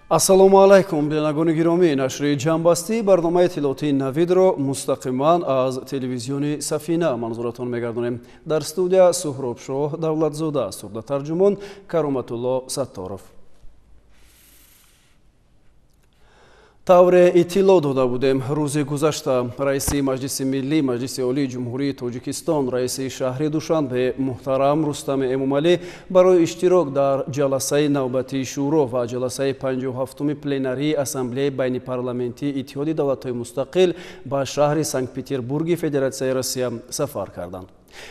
Ассалому алайкум, бинандагони гиромӣ. Нашри ҷамъбастии барномаи иттилоотии Навидро мустақиман аз телевизиони Сафина манзуратон мегардонем. Дар студия Суҳробшоҳ Давлатзода, сурдатарҷумон Кароматулло Сатторов. Тавре иттилоъ дода будем, рӯзи гузашта раиси Маҷлиси Миллӣ, Маҷлиси Олии Ҷумҳурии Тоҷикистон, раиси шаҳри Душанбе муҳтарам Рустами Эмомалӣ барои иштирок дар ҷаласаи навбатии Шӯро ва ҷаласаи 57-уми пленарии Ассамблеяи байнипарламентии Иттиҳоди давлатҳои мустақил ба шаҳри Санкт-Петербурги Федератсияи Россия сафар карданд.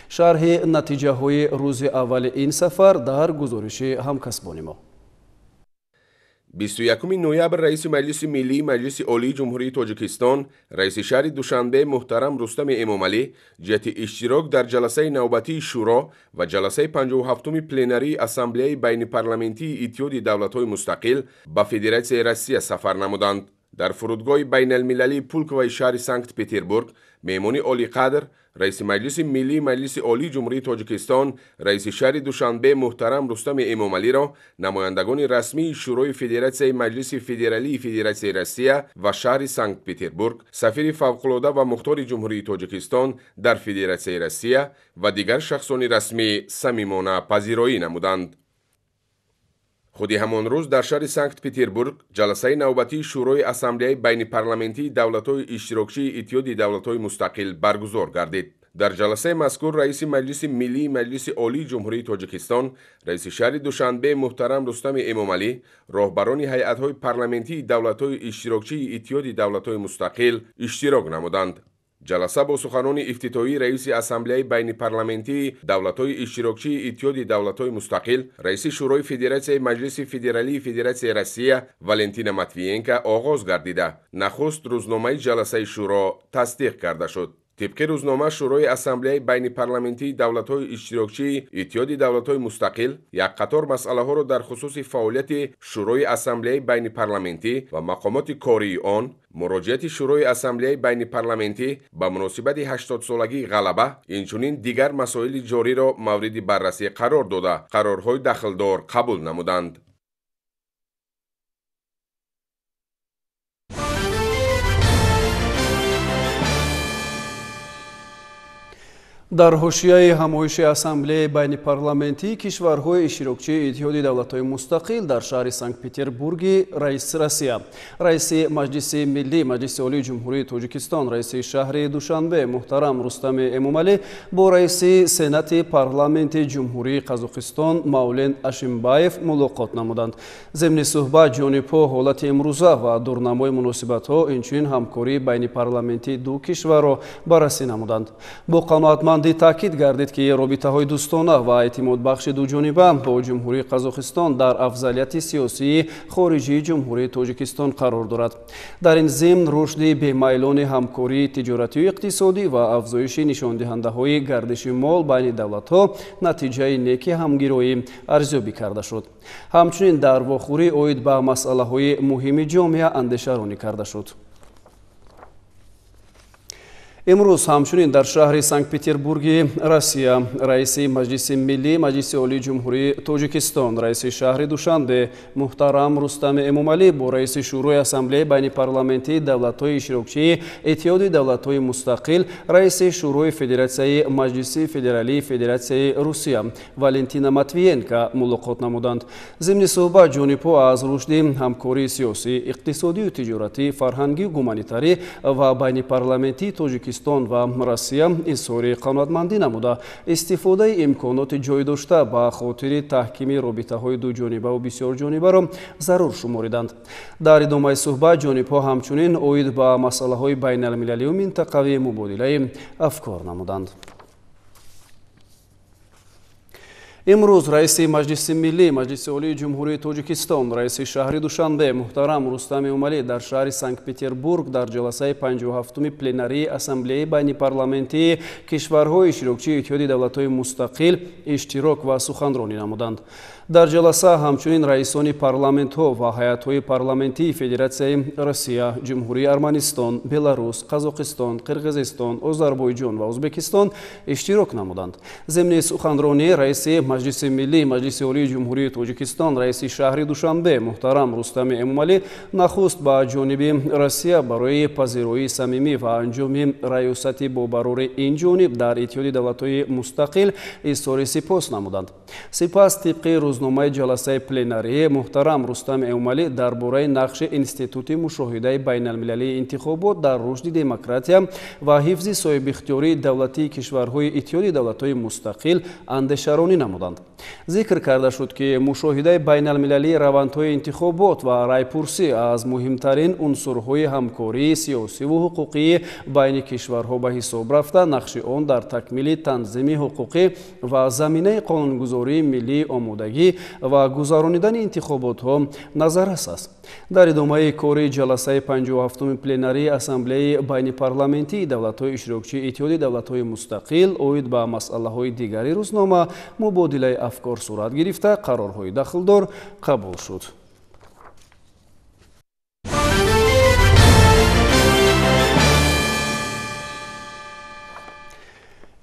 Шарҳи натиҷаҳои рӯзи аввали ин сафар дар гузориши ҳамкасбони мо. 21 ноябр раиси Маҷлиси Миллии Маҷлиси Олии Ҷумҳурии Тоҷикистон, раиси шаҳри Душанбе муҳтарам Рустами Эмомалӣ ҷиҳати иштирок дар ҷаласаи навбатии Шӯро ва ҷаласаи 57-уми пленарии Ассамблеяи байнипарламентии Иттиҳоди давлатҳои мустақил ба Федератсияи Россия сафар намуданд. Дар фурудгоҳи байналмилалии Пулковаи шаҳри Санкт-Петербург меҳмони олиқадр, раиси Маҷлиси Миллии Маҷлиси Олии Ҷумҳурии Тоҷикистон, раиси шаҳри Душанбе муҳтарам Рустами Эмомалиро намояндагони расмии Шӯрои Федератсияи Маҷлиси Федералии Федератсияи Россия ва шаҳри Санкт-Петербург, сафири фавқулода ва мухтори Ҷумҳурии Тоҷикистон дар Федератсияи Россия ва дигар шахсони расмӣ самимона пазироӣ намуданд. Худи ҳамон рӯз дар шаҳри Санкт-Петербург ҷаласаи навбатии Шӯрои Ассамблеяи байнипарламентии давлатҳои иштирокчии Иттиҳоди давлатҳои мустақил баргузор гардид. Дар ҷаласаи мазкур раиси Маҷлиси Миллии Маҷлиси Олии Ҷумҳурии Тоҷикистон, раиси шаҳри Душанбе муҳтарам Рустами Эмомалӣ, роҳбарони ҳайатҳои парламентии давлатҳои иштирокчии Иттиҳоди давлатҳои мустақил иштирок намуданд. Ҷаласа бо суханони ифтитоҳии раиси Ассамблеяи байнипарламентии давлатҳои иштирокчии Иттиҳоди давлатҳои мустақил, раиси Шӯрои Федератсияи Маҷлиси Федералии Федератсияи Россия Валентина Матвиенко оғоз гардида. Нахуст рӯзномаи ҷаласаи Шӯро тасдиқ карда шуд. Тибқи рӯзнома, Шӯрои Ассамблеяи байнипарламентии давлатҳои иштирокчии Иттиҳоди давлатҳои мустақил як қатор масъалаҳоро дар хусуси фаъолияти Шӯрои Ассамблеяи байнипарламентӣ ва мақомоти кории он, муроҷиати Шӯрои Ассамблеяи байнипарламентӣ ба муносибати 80-солагии ғалаба, инчунин дигар масоили ҷориро мавриди баррасӣ қарор дода, қарорҳои дахлдор қабул намуданд. Дар ҳошияи ҳамоиши Ассамблеяи байнипарламентии кишварҳои иштирокчии Иттиҳоди давлатҳои мустақил дар шаҳри Санкт-Петербурги раиси Россия, раиси Маҷлиси Миллӣ, Маҷлиси Олии Ҷумҳурии Тоҷикистон, раиси шаҳри Душанбе муҳтарам Рустами Эмомалӣ бо раиси Сенати парламенти Ҷумҳурии Қазоқистон Маулен Ашимбаев мулоқот намуданд. Зимни суҳбат ҷонибҳо ҳолати имрӯза ва дурнамои муносибатҳо, инчунин ҳамкории байнипарламентии ду кишварро баррасӣ намуданд. Бо қаноатмандӣ таъкид гардид, ки робитаҳои дӯстона ва эътимодбахши дуҷониба бо Ҷумҳурии Қазоқистон дар афзалияти сиёсии хориҷии Ҷумҳурии Тоҷикистон қарор дорад. Дар ин зимн рушди бемайлони ҳамкории тиҷоратию иқтисодӣ ва афзоиши нишондиҳандаҳои гардиши мол байни давлатҳо натиҷаи неки ҳамгироӣ арзёбӣ карда шуд. Ҳамчунин дар вохӯрӣ оид ба масъалаҳои муҳими ҷомеа андешаронӣ карда шуд. Имрӯз ҳамчунин дар шаҳри Санкт-Петербурги Россия раиси Маҷлиси Миллӣ, Маҷлиси Олии Ҷумҳурии Тоҷикистон, раиси шаҳри Душанбе муҳтарам Рустами Эмомалӣ бо раиси Шӯрои Ассамблеяи байнипарламентии давлатҳои иштирокчии Иттиҳоди давлатҳои мустақил, раиси Шӯрои Федератсияи Маҷлиси Федералии Федератсияи Русия Валентина Матвиенко мулоқот намуданд. Зимни суҳбат ҷонибҳо аз рушди ҳамкории сиёсӣ, иқтисодию тиҷоратӣ, фарҳангию гуманитарӣ ва байнипарламентии Тоҷикистон ва Россия изҳори қаноатмандӣ намуда, истифодаи имконоти ҷой дошта ба хотири таҳкими робитаҳои дуҷонибаву бисёрҷонибаро зарур шумориданд. Дар идомаи суҳбат ҷонибҳо ҳамчунин оид ба масъалаҳои байналмилалию минтақавӣ мубодилаи афкор намуданд. Имрӯз раиси Маҷлиси Миллӣ, Маҷлиси Олии Ҷумҳурии Тоҷикистон, раиси шаҳри Душанбе муҳтарам Рустами Эмомалӣ дар шаҳри Санкт-Петербург дар ҷаласаи 57-уми пленарии Ассамблеяи байнипарламентии кишварҳои иштирокчии Иттиҳоди давлатҳои мустақил иштирок ва суханронӣ намуданд. Дар ҷаласа ҳамчунин раисони парламентҳо ва ҳайатҳои парламентии Федератсияи Россия, Ҷумҳурии Арманистон, Беларус, Қазоқистон, Қирғизистон, Озарбойҷон ва Ӯзбекистон иштирок намуданд. Зимни суханронии раиси Маҷлиси Миллӣ Маҷлиси Олии Ҷумҳурии Тоҷикистон, раиси шаҳри Душанбе муҳтарам Рустами Эмомалӣ нахуст ба ҷониби Россия барои пазироии самимӣ ва анҷоми раёсати бобарори ин ҷониб дар Иттиҳоди давлатҳои мустақил изҳори сипос намуданд. Сипас тибқи рӯзномаи ҷаласаи пленарӣ муҳтарам Рустам Эмомалӣ дар бораи нақши Институти мушоҳидаи байналмилалии интихобот дар рушди демократия ва ҳифзи соҳибихтиёрии давлатии кишварҳои Иттиҳоди давлатҳои мустақил андешаронӣ намуданд. Зикр карда шуд, ки мушоҳидаи байналмилалии равандҳои интихобот ва райпурсӣ аз муҳимтарин унсурҳои ҳамкории сиёсиву ҳуқуқии байни кишварҳо ба ҳисоб рафта, нақши он дар такмили танзими ҳуқуқӣ ва заминаи қонунгузории миллии омодагӣ ва гузаронидани интихоботҳо назаррас аст. Дар идомаи кори ҷаласаи 57-уми пленарии Ассамблеяи байнипарламентии давлатҳои иштирокчии Иттиҳоди давлатҳои мустақил оид ба масъалаҳои дигари рӯзнома мубодилаи афкор сурат гирифта, қарорҳои дахлдор қабул шуд.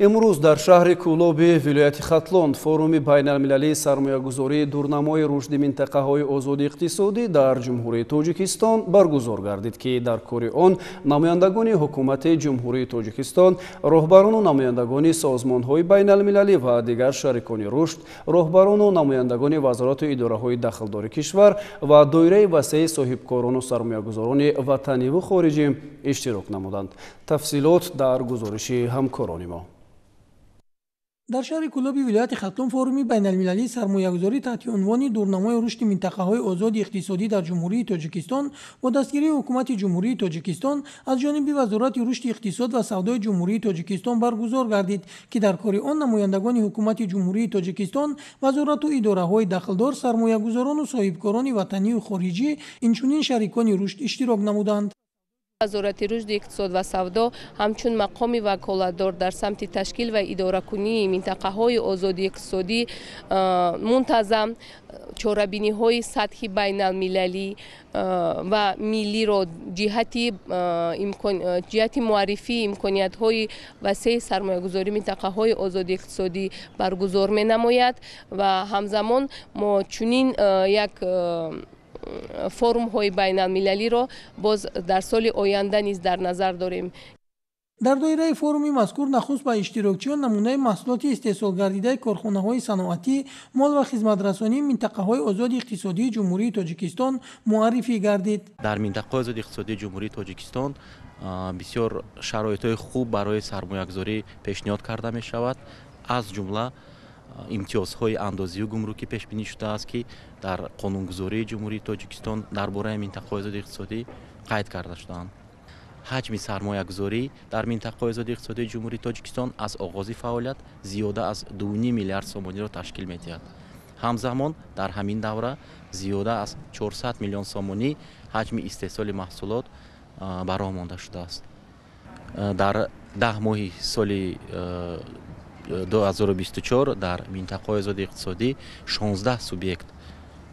Имрӯз дар шаҳри Кӯлоби вилояти Хатлон форуми байналмилалии сармоягузории дурнамои рушди минтақаҳои озоди иқтисодӣ дар Ҷумҳурии Тоҷикистон баргузор гардид, ки дар кори он намояндагони ҳукумати Ҷумҳурии Тоҷикистон, роҳбарону намояндагони созмонҳои байналмилалӣ ва дигар шарикони рушд, роҳбарону намояндагони вазорату идораҳои дахлдори кишвар ва доираи васеи соҳибкорону сармоягузорони ватаниву хориҷӣ иштирок намуданд. Тафсилот дар гузориши ҳамкорони мо. Дар шаҳри Кӯлоби вилояти Хатлон форуми байналмилалии сармоягузорӣ таҳти унвони дурнамои рушди минтақаҳои озоди иқтисодӣ дар Ҷумҳурии Тоҷикистон бо дастгирии ҳукумати Ҷумҳурии Тоҷикистон аз ҷониби Вазорати рушди иқтисод ва савдои Ҷумҳурии Тоҷикистон баргузор гардид, ки дар кори он намояндагони ҳукумати Ҷумҳурии Тоҷикистон, вазорату идораҳои дахлдор, сармоягузорону соҳибкорони ватанию хориҷӣ, инчунин шарикони рушд иштирок намуданд. Вазорати рушди иқтисод ва савдо ҳамчун мақоми ваколатдор дар самти ташкил ва идоракунии минтақаҳои озоди иқтисодӣ мунтазам чорабиниҳои сатҳи байналмилалӣ ва миллиро ҷиҳати муаррифии имкониятҳои васеи сармоягузории минтақаҳои озоди иқтисодӣ баргузор менамояд ва ҳамзамон мо чунин як форумҳои байналмилалиро боз дар соли оянда низ дар назар дорем. Дар доираи форуми мазкур нахуст ба иштирокчиён намунаи маҳсулоти истеҳсолгардидаи корхонаҳои саноатӣ, мол ва хизматрасонии минтақаҳои озоди иқтисодии Ҷумҳурии Тоҷикистон муаррифӣ гардид. Дар минтақаҳои озоди иқтисодии Ҷумҳурии Тоҷикистон бисёр шароитҳои хуб барои сармоягузорӣ пешниҳод карда мешавад, аз ҷумла имтиёзҳои андозию гумрукӣ пешбинӣ шудааст, ки дар қонунгузории Ҷумҳурии Тоҷикистон дар бораи минтақаҳои озоди иқтисодӣ қайд карда шудаанд. Ҳаҷми сармоягузорӣ дар минтақаҳои озоди иқтисодии Ҷумҳурии Тоҷикистон аз оғози фаъолият зиёда аз 2,5 миллиард сомониро ташкил медиҳад. Ҳамзамон дар ҳамин давра зиёда аз 400 миллион сомонӣ ҳаҷми истеҳсоли маҳсулот ба роҳ монда шудааст. Дар 10 моҳи соли 2024 дар минтақаҳои озоди иқтисодӣ 16 субъект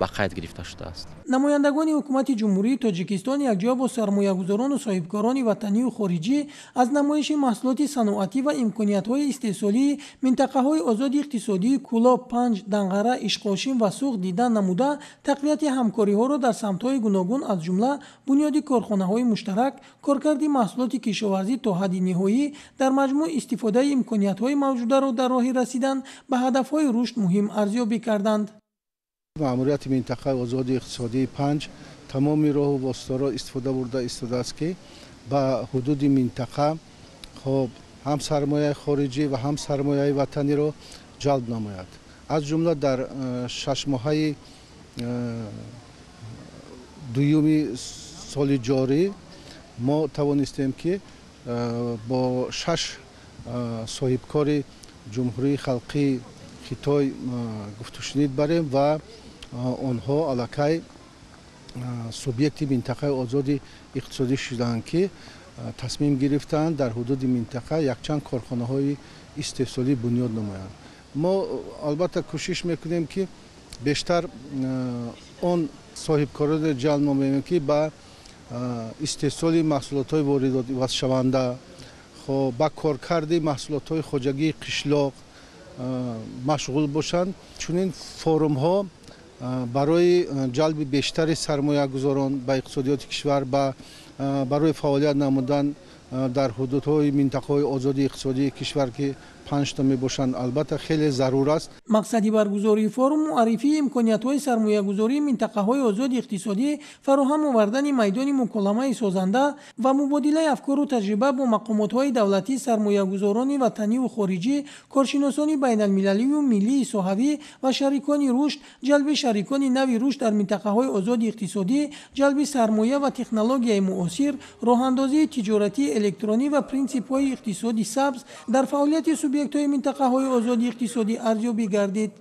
ба қайд гирифта шудааст. Намояндагони ҳукумати Ҷумҳурии Тоҷикистон якҷоя бо сармоягузорону соҳибкорони ватанию хориҷӣ аз намоиши маҳсулоти саноатӣ ва имкониятҳои истеҳсолии минтақаҳои озоди иқтисодии Кӯлоб, Панҷ, Данғара, Ишқошим ва Суғд дида намуда, тақвияти ҳамкориҳоро дар самтҳои гуногун аз ҷумла бунёди корхонаҳои муштарак, коркарди маҳсулоти кишоварзӣ то ҳадди ниҳоӣ, дар маҷмӯъ истифодаи имкониятҳои мавҷударо дар роҳи расидан ба ҳадафҳои рушд муҳим арзёбӣ карданд. Маъмурияти минтақаи озоди иқтисодии Панҷ тамоми роҳу воситаро истифода бурда истодааст, ки ба ҳудуди минтақа хоб ҳам сармояи хориҷӣ ва ҳам сармояи ватаниро ҷалб намояд. Аз ҷумла дар шашмоҳаи дуюми соли ҷорӣ мо тавонистем, ки бо 6 соҳибкори Ҷумҳурии Халқии Хитой гуфтушунид барем ва онҳо аллакай субъекти минтақаи озоди иқтисодӣ шуданд, ки тасмим гирифтанд дар ҳудуди минтақа якчанд корхонаҳои истеҳсолӣ бунёд намоянд. Мо албатта кӯшиш мекунем, ки Бештар он соҳибкоронро ҷалб намоем, ки ба истеҳсоли маҳсулотҳои воридотивазшаванда, ба коркарди маҳсулотҳои хоҷагии қишлоқ машғул бошанд. Чунин форумҳо барои ҷалби бештари сармоягузорон ба иқтисодиёти кишвар, барои фаъолият намудан дар ҳудудҳои минтақаҳои озоди иқтисодии кишвар, ки 5 мебошанд, албатта хеле зарур аст. Мақсади баргузории форум муаррифии имкониятҳои сармоягузории минтақаҳои озоди иқтисодӣ, фароҳам овардани майдони муколамаи созанда ва мубодилаи афкору таҷриба бо мақомотҳои давлатӣ, сармоягузорони ватаниву хориҷӣ, коршиносони байналмилалию миллии соҳавӣ ва шарикони рушд, ҷалби шарикони нави рушд дар минтақаҳои озоди иқтисодӣ, ҷалби сармоя ва технологияи муосир, роҳандозии тиҷоратии электронӣ ва принсипҳои иқтисоди сабз дар фаъолияти субъектҳои минтақаҳои озоди иқтисодӣ арзёбӣ гардид.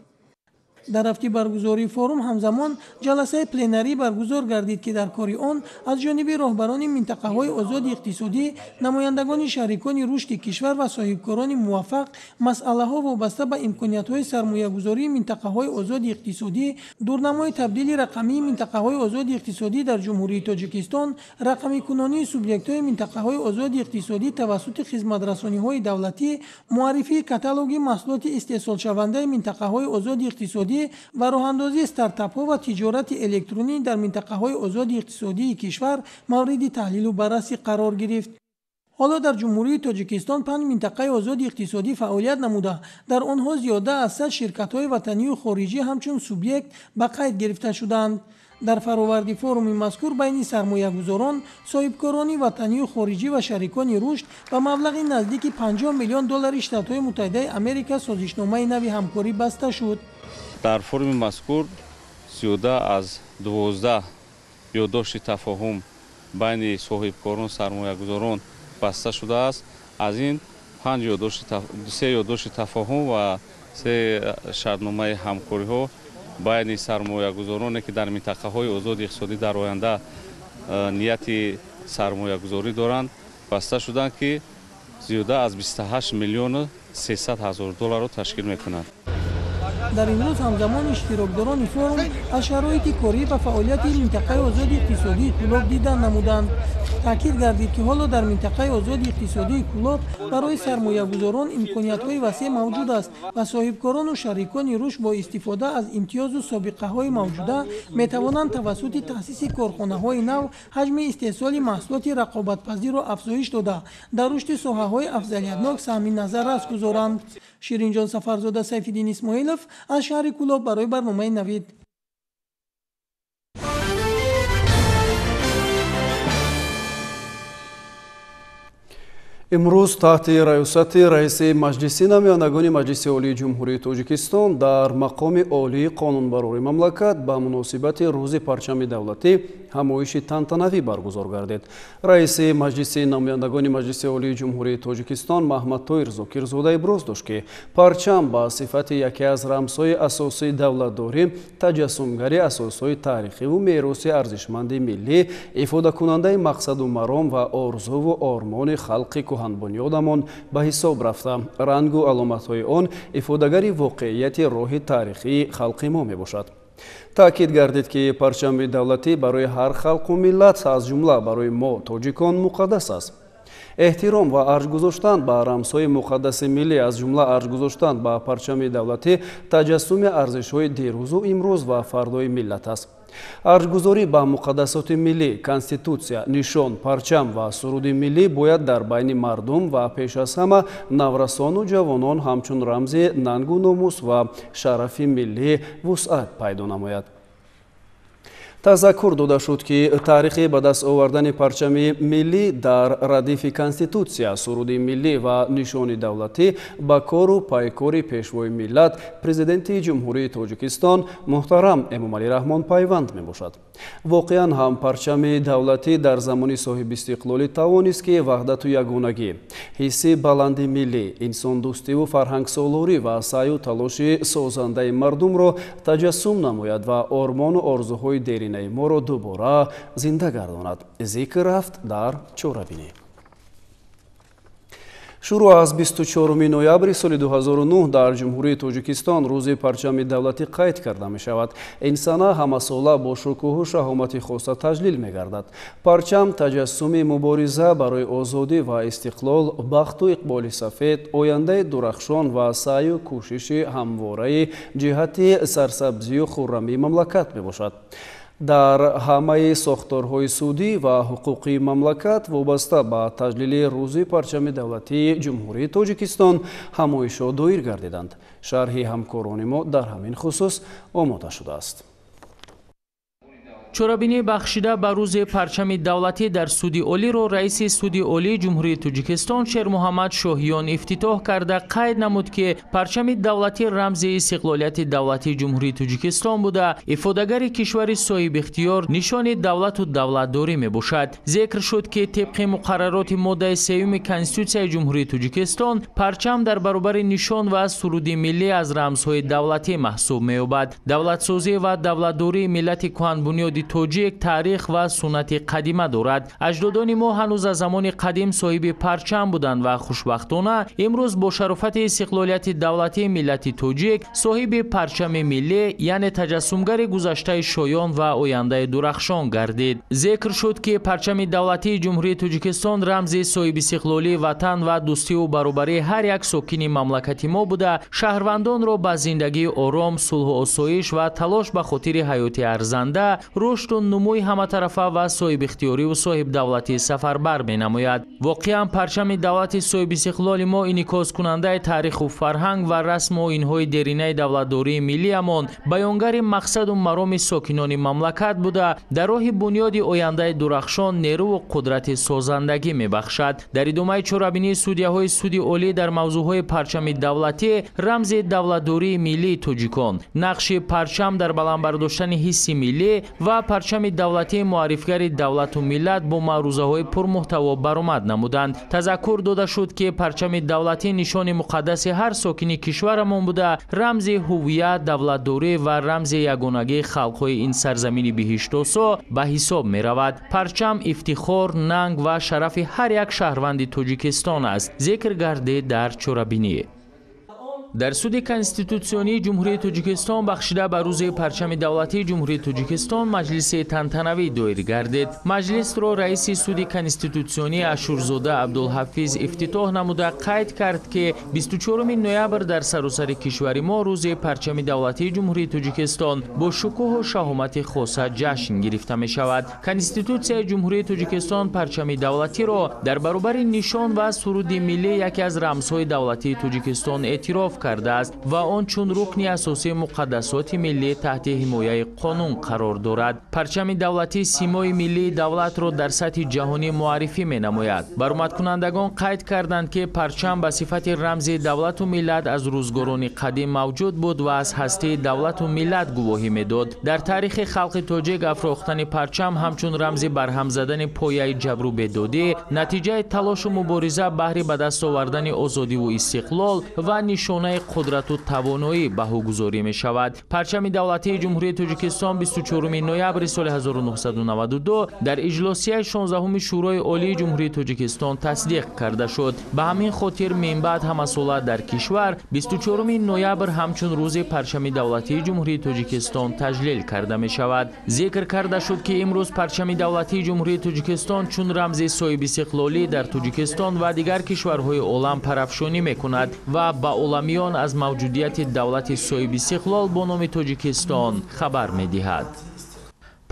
Дар рафти баргузории форум ҳамзамон ҷаласаи пленарӣ баргузор гардид, ки дар кори он аз ҷониби роҳбарони минтақаҳои озоди иқтисодӣ, намояндагони шарикони рушди кишвар ва соҳибкорони муваффақ масъалаҳо вобаста ба имкониятҳои сармоягузории минтақаҳои озоди иқтисодӣ, дурнамои табдили рақамии минтақаҳои озоди иқтисодӣ дар Ҷумҳурии Тоҷикистон, рақамикунонии субъектҳои минтақаҳои озоди иқтисодӣ тавассути хизматрасониҳои давлатӣ, муаррифии каталоги маҳсулоти истеҳсолшавандаи минтақаҳои озоди иқтисодӣ ва роҳандозии стартапҳо ва тиҷорати электронӣ дар минтақаҳои озоди иқтисодии кишвар мавриди таҳлилу баррасӣ қарор гирифт. Ҳоло дар Ҷумҳурии Тоҷикистон 5 минтақаи озоди иқтисодӣ фаъолият намуда, дар онҳо зиёда аз 100 ширкатҳои ватанию хориҷӣ ҳамчун субъект ба қайд гирифта шуданд. Дар фароварди форуми мазкур байни сармоягузорон, соҳибкорони ватанию хориҷӣ ва шарикони рушд ба маблағи наздики 50 миллион доллари Штатҳои Муттаҳидаи Америка созишномаи нави ҳамкорӣ баста шуд. Дар форуми мазкур зиёда аз 12 ёддошти тафоҳум байни соҳибкорон, сармоягузорон баста шудааст. Аз ин 3 ёддошти тафоҳум ва 3 шартномаи ҳамкориҳо байни сармоягузороне, ки дар минтақаҳои озоди иқтисодӣ дар оянда нияти сармоягузорӣ доранд, баста шуданд, ки зиёда аз 28 миллиону 300 ҳазор долларро ташкил мекунанд. Дар ин рӯз ҳамзамон иштирокдорони форум аз шароити корӣ ва фаъолияти минтақаи озоди иқтисодии Кӯлоб дидан намуданд. Таъкид гардид, ки ҳоло дар минтақаи озоди иқтисодии Кӯлоб барои сармоягузорон имкониятҳои васеъ мавҷуд аст ва соҳибкорону шарикони рушд бо истифода аз имтиёзу собиқаҳои мавҷуда метавонанд тавассути таъсиси корхонаҳои нав ҳаҷми истеҳсоли маҳсулоти рақобатпазирро афзоиш дода, дар рушди соҳаҳои афзалиятнок саҳми назаррас гузоранд. Ширинҷон Сафарзода, Сайфиддин Исмоилов аз шаҳри Кӯлоб барои барномаи Навид. Имрӯз таҳти раёсати раиси Маҷлиси намояндагони Маҷлиси Олии Ҷумҳурии Тоҷикистон дар мақоми олии қонунбарори мамлакат ба муносибати Рӯзи парчами давлатӣ ҳамоиши тантанавӣ баргузор гардид. Раиси Маҷлиси намояндагони Маҷлиси Олии Ҷумҳурии Тоҷикистон Маҳмадтоир Зокирзода иброз дошт, ки парчам ба сифати яке аз рамзҳои асосии давлатдорӣ, таҷассумгари асосҳои таърихиву мероси арзишманди миллӣ, ифодакунандаи мақсаду маром ва орзуву ормони халқи кӯҳанбунёдамон ба ҳисоб рафта, рангу аломатҳои он ифодагари воқеияти роҳи таърихии халқи мо мебошад. Таъкид гардид, ки парчами давлатӣ барои ҳар халқу миллат, аз ҷумла барои мо тоҷикон, муқаддас аст. Эҳтиром ва арҷ гузоштан ба рамзҳои муқаддаси миллӣ, аз ҷумла арҷ гузоштан ба парчами давлатӣ, таҷассуми арзишҳои дирӯзу имрӯз ва фардои миллат аст. Арҷгузорӣ ба муқаддасоти миллӣ, конститутсия, нишон, парчам ва суруди миллӣ бояд дар байни мардум ва пеш аз ҳама наврасону ҷавонон ҳамчун рамзи нангу номус ва шарафи миллӣ вусъат пайдо намояд. Тазаккур дода шуд, ки таърихи ба даст овардани парчами миллӣ дар радифи конститутсия, суруди миллӣ ва нишони давлатӣ ба кору пайкори пешвои миллат, президенти Ҷумҳурии Тоҷикистон муҳтарам Эмомалӣ Раҳмон пайванд мебошад. Воқеан ҳам парчами давлатӣ дар замони соҳибистиқлолӣ тавонист, ки ваҳдату ягонагӣ, ҳисси баланди миллӣ, инсондӯстиву фарҳангсолорӣ ва саъю талоши созандаи мардумро таҷассум намояд ва ормону орзуҳои деринаи моро дубора зинда гардонад. Зикр рафт дар чорабинӣ. Шурӯъ аз 24 ноябри соли 2009 дар Ҷумҳурии Тоҷикистон рӯзи парчами давлатӣ қайд карда мешавад. Ин сана ҳамасола бо шукӯҳу шаҳомати хоса таҷлил мегардад. Парчам таҷассуми мубориза барои озодӣ ва истиқлол, бахту иқболи сафед, ояндаи дурахшон ва саъю кӯшиши ҳамвораи ҷиҳати сарсабзию хуррамии мамлакат мебошад. Дар ҳамаи сохторҳои судӣ ва ҳуқуқии мамлакат вобаста ба таҷлили рӯзи парчами давлатии Ҷумҳурии Тоҷикистон ҳамоишҳо доир гардиданд. Шарҳи ҳамкорони мо дар ҳамин хусус омода шудааст. Чорабинӣ бахшида ба рӯзи парчами давлатӣ дар Суди Олиро раиси Суди Олии Ҷумҳурии Тоҷикистон Шермуҳаммад Шоҳиён ифтитоҳ карда қайд намуд, ки парчами давлатӣ рамзи истиқлолияти давлатии Ҷумҳурии Тоҷикистон буда, ифодагари кишвари соҳибихтиёр, нишони давлату давлатдорӣ мебошад. Зикр шуд, ки тибқи муқаррароти моддаи сеюми Конститутсияи Ҷумҳурии Тоҷикистон парчам дар баробари нишон ва суруди миллӣ аз рамзҳои давлатӣ маҳсуб меёбад. Давлатсозӣ ва давлатдории миллати куҳанбунёди тоҷик таърих ва суннати қадима дорад. Аҷдодони мо ҳанӯз аз замони қадим соҳиби парчам буданд ва хушбахтона имрӯз бо шарофати истиқлолияти давлатии миллати тоҷик соҳиби парчами миллӣ, яъне таҷассумгари гузаштаи шоён ва ояндаи дурахшон гардид. Зикр шуд, ки парчами давлатии Ҷумҳурии Тоҷикистон рамзи соҳибистиқлолии ватан ва дӯстиву баробарии ҳар як сокини мамлакати мо буда, шаҳрвандонро ба зиндагии ором, сулҳу осоиш ва талош ба хотири ҳаёти арзанда, рушду нумӯи ҳаматарафа ва соҳибихтиёриву соҳибдавлатӣ сафарбар менамояд. Воқеан парчами давлати соҳибистиқлоли мо инъикоскунандаи таъриху фарҳанг ва расму оинҳои деринаи давлатдории миллиамон, баёнгари мақсаду мароми сокинони мамлакат буда, дар роҳи бунёди ояндаи дурахшон нерӯву қудрати созандагӣ мебахшад. Дар идомаи чорабинии судяҳои Суди Олӣ дар мавзӯъҳои парчами давлатӣ, рамзи давлатдории миллии тоҷикон, нақши парчам дар баланд бардоштани ҳисси миллӣ ва парчами давлатии муаррифгари давлату миллат бо маърузаҳои пурмуҳтаво баромад намуданд. Тазаккур дода шуд, ки парчами давлатӣ нишони муқаддаси ҳар сокини кишварамон буда, рамзи ҳуввият, давлатдорӣ ва рамзи ягонагии халқҳои ин сарзамини биҳиштосо ба ҳисоб меравад. Парчам ифтихор, нанг ва шарафи ҳар як шаҳрванди Тоҷикистон аст, зикр гардид дар чорабинӣ. Дар Суди Конститутсионии Ҷумҳурии Тоҷикистон бахшида ба рӯзи парчами давлатии Ҷумҳурии Тоҷикистон маҷлиси тантанавӣ доир гардид. Маҷлисро раиси Суди Конститутсионӣ Ашурзода Абдулҳафиз ифтитоҳ намуда қайд кард, ки 24 ноябр дар саросари кишвари мо рӯзи парчами давлатии Ҷумҳурии Тоҷикистон бо шукӯҳу шаҳомати хоса ҷашн гирифта мешавад. Конститутсияи Ҷумҳурии Тоҷикистон парчами давлатиро дар баробари нишон ва суруди миллӣ яке аз рамзҳои давлатии Тоҷикистон эътироф кардааст ва он чун рукни асосии муқаддасоти миллӣ таҳти ҳимояи қонун қарор дорад. Парчами давлатӣ симои миллии давлатро дар сатҳи ҷаҳонӣ муаррифӣ менамояд. Баромадкунандагон қайд карданд, ки парчам ба сифати рамзи давлату миллат аз рӯзгорони қадим мавҷуд буд ва аз ҳастии давлату миллат гувоҳӣ медод. Дар таърихи халқи тоҷик афрохтани парчам ҳамчун рамзи барҳам задани пояи ҷабру бедодӣ, натиҷаи талошу мубориза баҳри ба даст овардани озодиву истиқлол ва нишонаи қудрату тавоноӣ баҳогузорӣ мешавад. Парчами давлатии Ҷумҳурии Тоҷикистон 24 ноябри соли 1992 дар иҷлосияи 16-уми Шӯрои Олии Ҷумҳурии Тоҷикистон тасдиқ карда шуд. Ба ҳамин хотир минбаъд ҳамасола дар кишвар 24 ноябр ҳамчун рӯзи парчами давлатии Ҷумҳурии Тоҷикистон таҷлил карда мешавад. Зикр карда шуд, ки имрӯз парчами давлатии Ҷумҳурии Тоҷикистон чун рамзи соҳибистиқлолӣ дар Тоҷикистон ва дигар кишварҳои олам парафшонӣ мекунад ва ба оламиён аз мавҷудияти давлати соҳибистиқлол бо номи Тоҷикистон хабар медиҳад.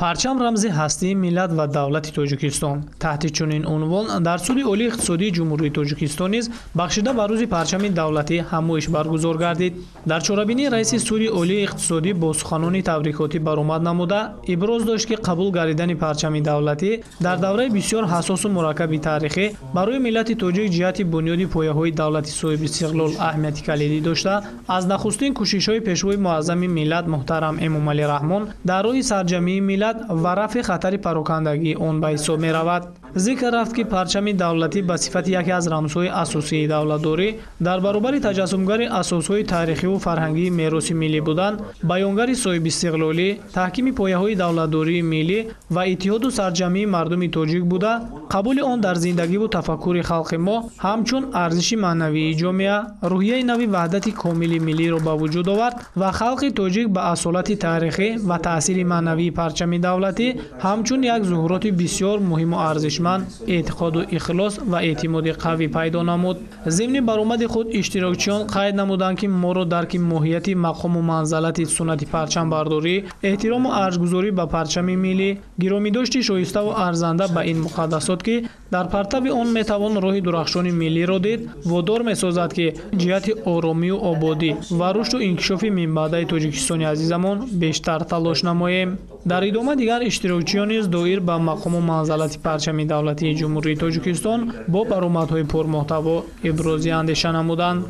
Парчам рамзи ҳастии миллат ва давлати Тоҷикистон. Таҳти чунин унвон дар Суди Олии иқтисодии Ҷумҳурии Тоҷикистон низ бахшида ба рӯзи парчами давлатӣ ҳамоиш баргузор гардид. Дар чорабинӣ раиси Суди Олии иқтисодӣ бо суханони табрикотӣ баромад намуда иброз дошт, ки қабул гардидани парчами давлатӣ дар давраи бисёр ҳассосу мураккаби таърихӣ барои миллати тоҷик ҷиҳати бунёди пояҳои давлати соҳибистиқлол аҳамияти калидӣ дошта, аз нахустин кӯшишҳои пешвои муаззами миллат муҳтарам Эмомалӣ Раҳмон дар роҳи сарҷамъии миллат миллат ва рафъи хатари парокандагии он ба ҳисоб меравад. Зикр рафт, ки парчами давлатӣ ба сифати яке аз рамзҳои асосии давлатдорӣ дар баробари таҷассумгари асосҳои таърихиву фарҳангии мероси миллӣ будан, баёнгари соҳибистиқлолӣ, таҳкими пояҳои давлатдории миллӣ ва иттиҳоду сарҷамъии мардуми тоҷик буда, қабули он дар зиндагиву тафаккури халқи мо ҳамчун арзиши маънавии ҷомеа, рӯҳияи нави ваҳдати комили миллиро ба вуҷуд овард ва халқи тоҷик ба асолати таърихӣ ва таъсири маънавии парчами давлатӣ ҳамчун як зуҳуроти бисёр муҳиму арзишманд эътиқоду ихлос ва эътимоди қавӣ пайдо намуд. Зимни баромади худ иштирокчиён қайд намуданд, ки моро дарки моҳияти мақому манзалати суннати парчамбардорӣ, эҳтирому арҷгузорӣ ба парчами миллӣ, гиромидошти шоиставу арзанда ба ин муқаддасот, ки дар партави он метавон роҳи дурахшони миллиро дид, водор месозад, ки ҷиҳати оромию ободӣ ва рушду инкишофи минбаъдаи Тоҷикистони азизамон бештар талош намоем. Дар идома дигар иштирокчиён низ доир ба мақому манзалати парчами давлатии Ҷумҳурии Тоҷикистон бо баромадҳои пурмуҳтаво ибрози андеша намуданд.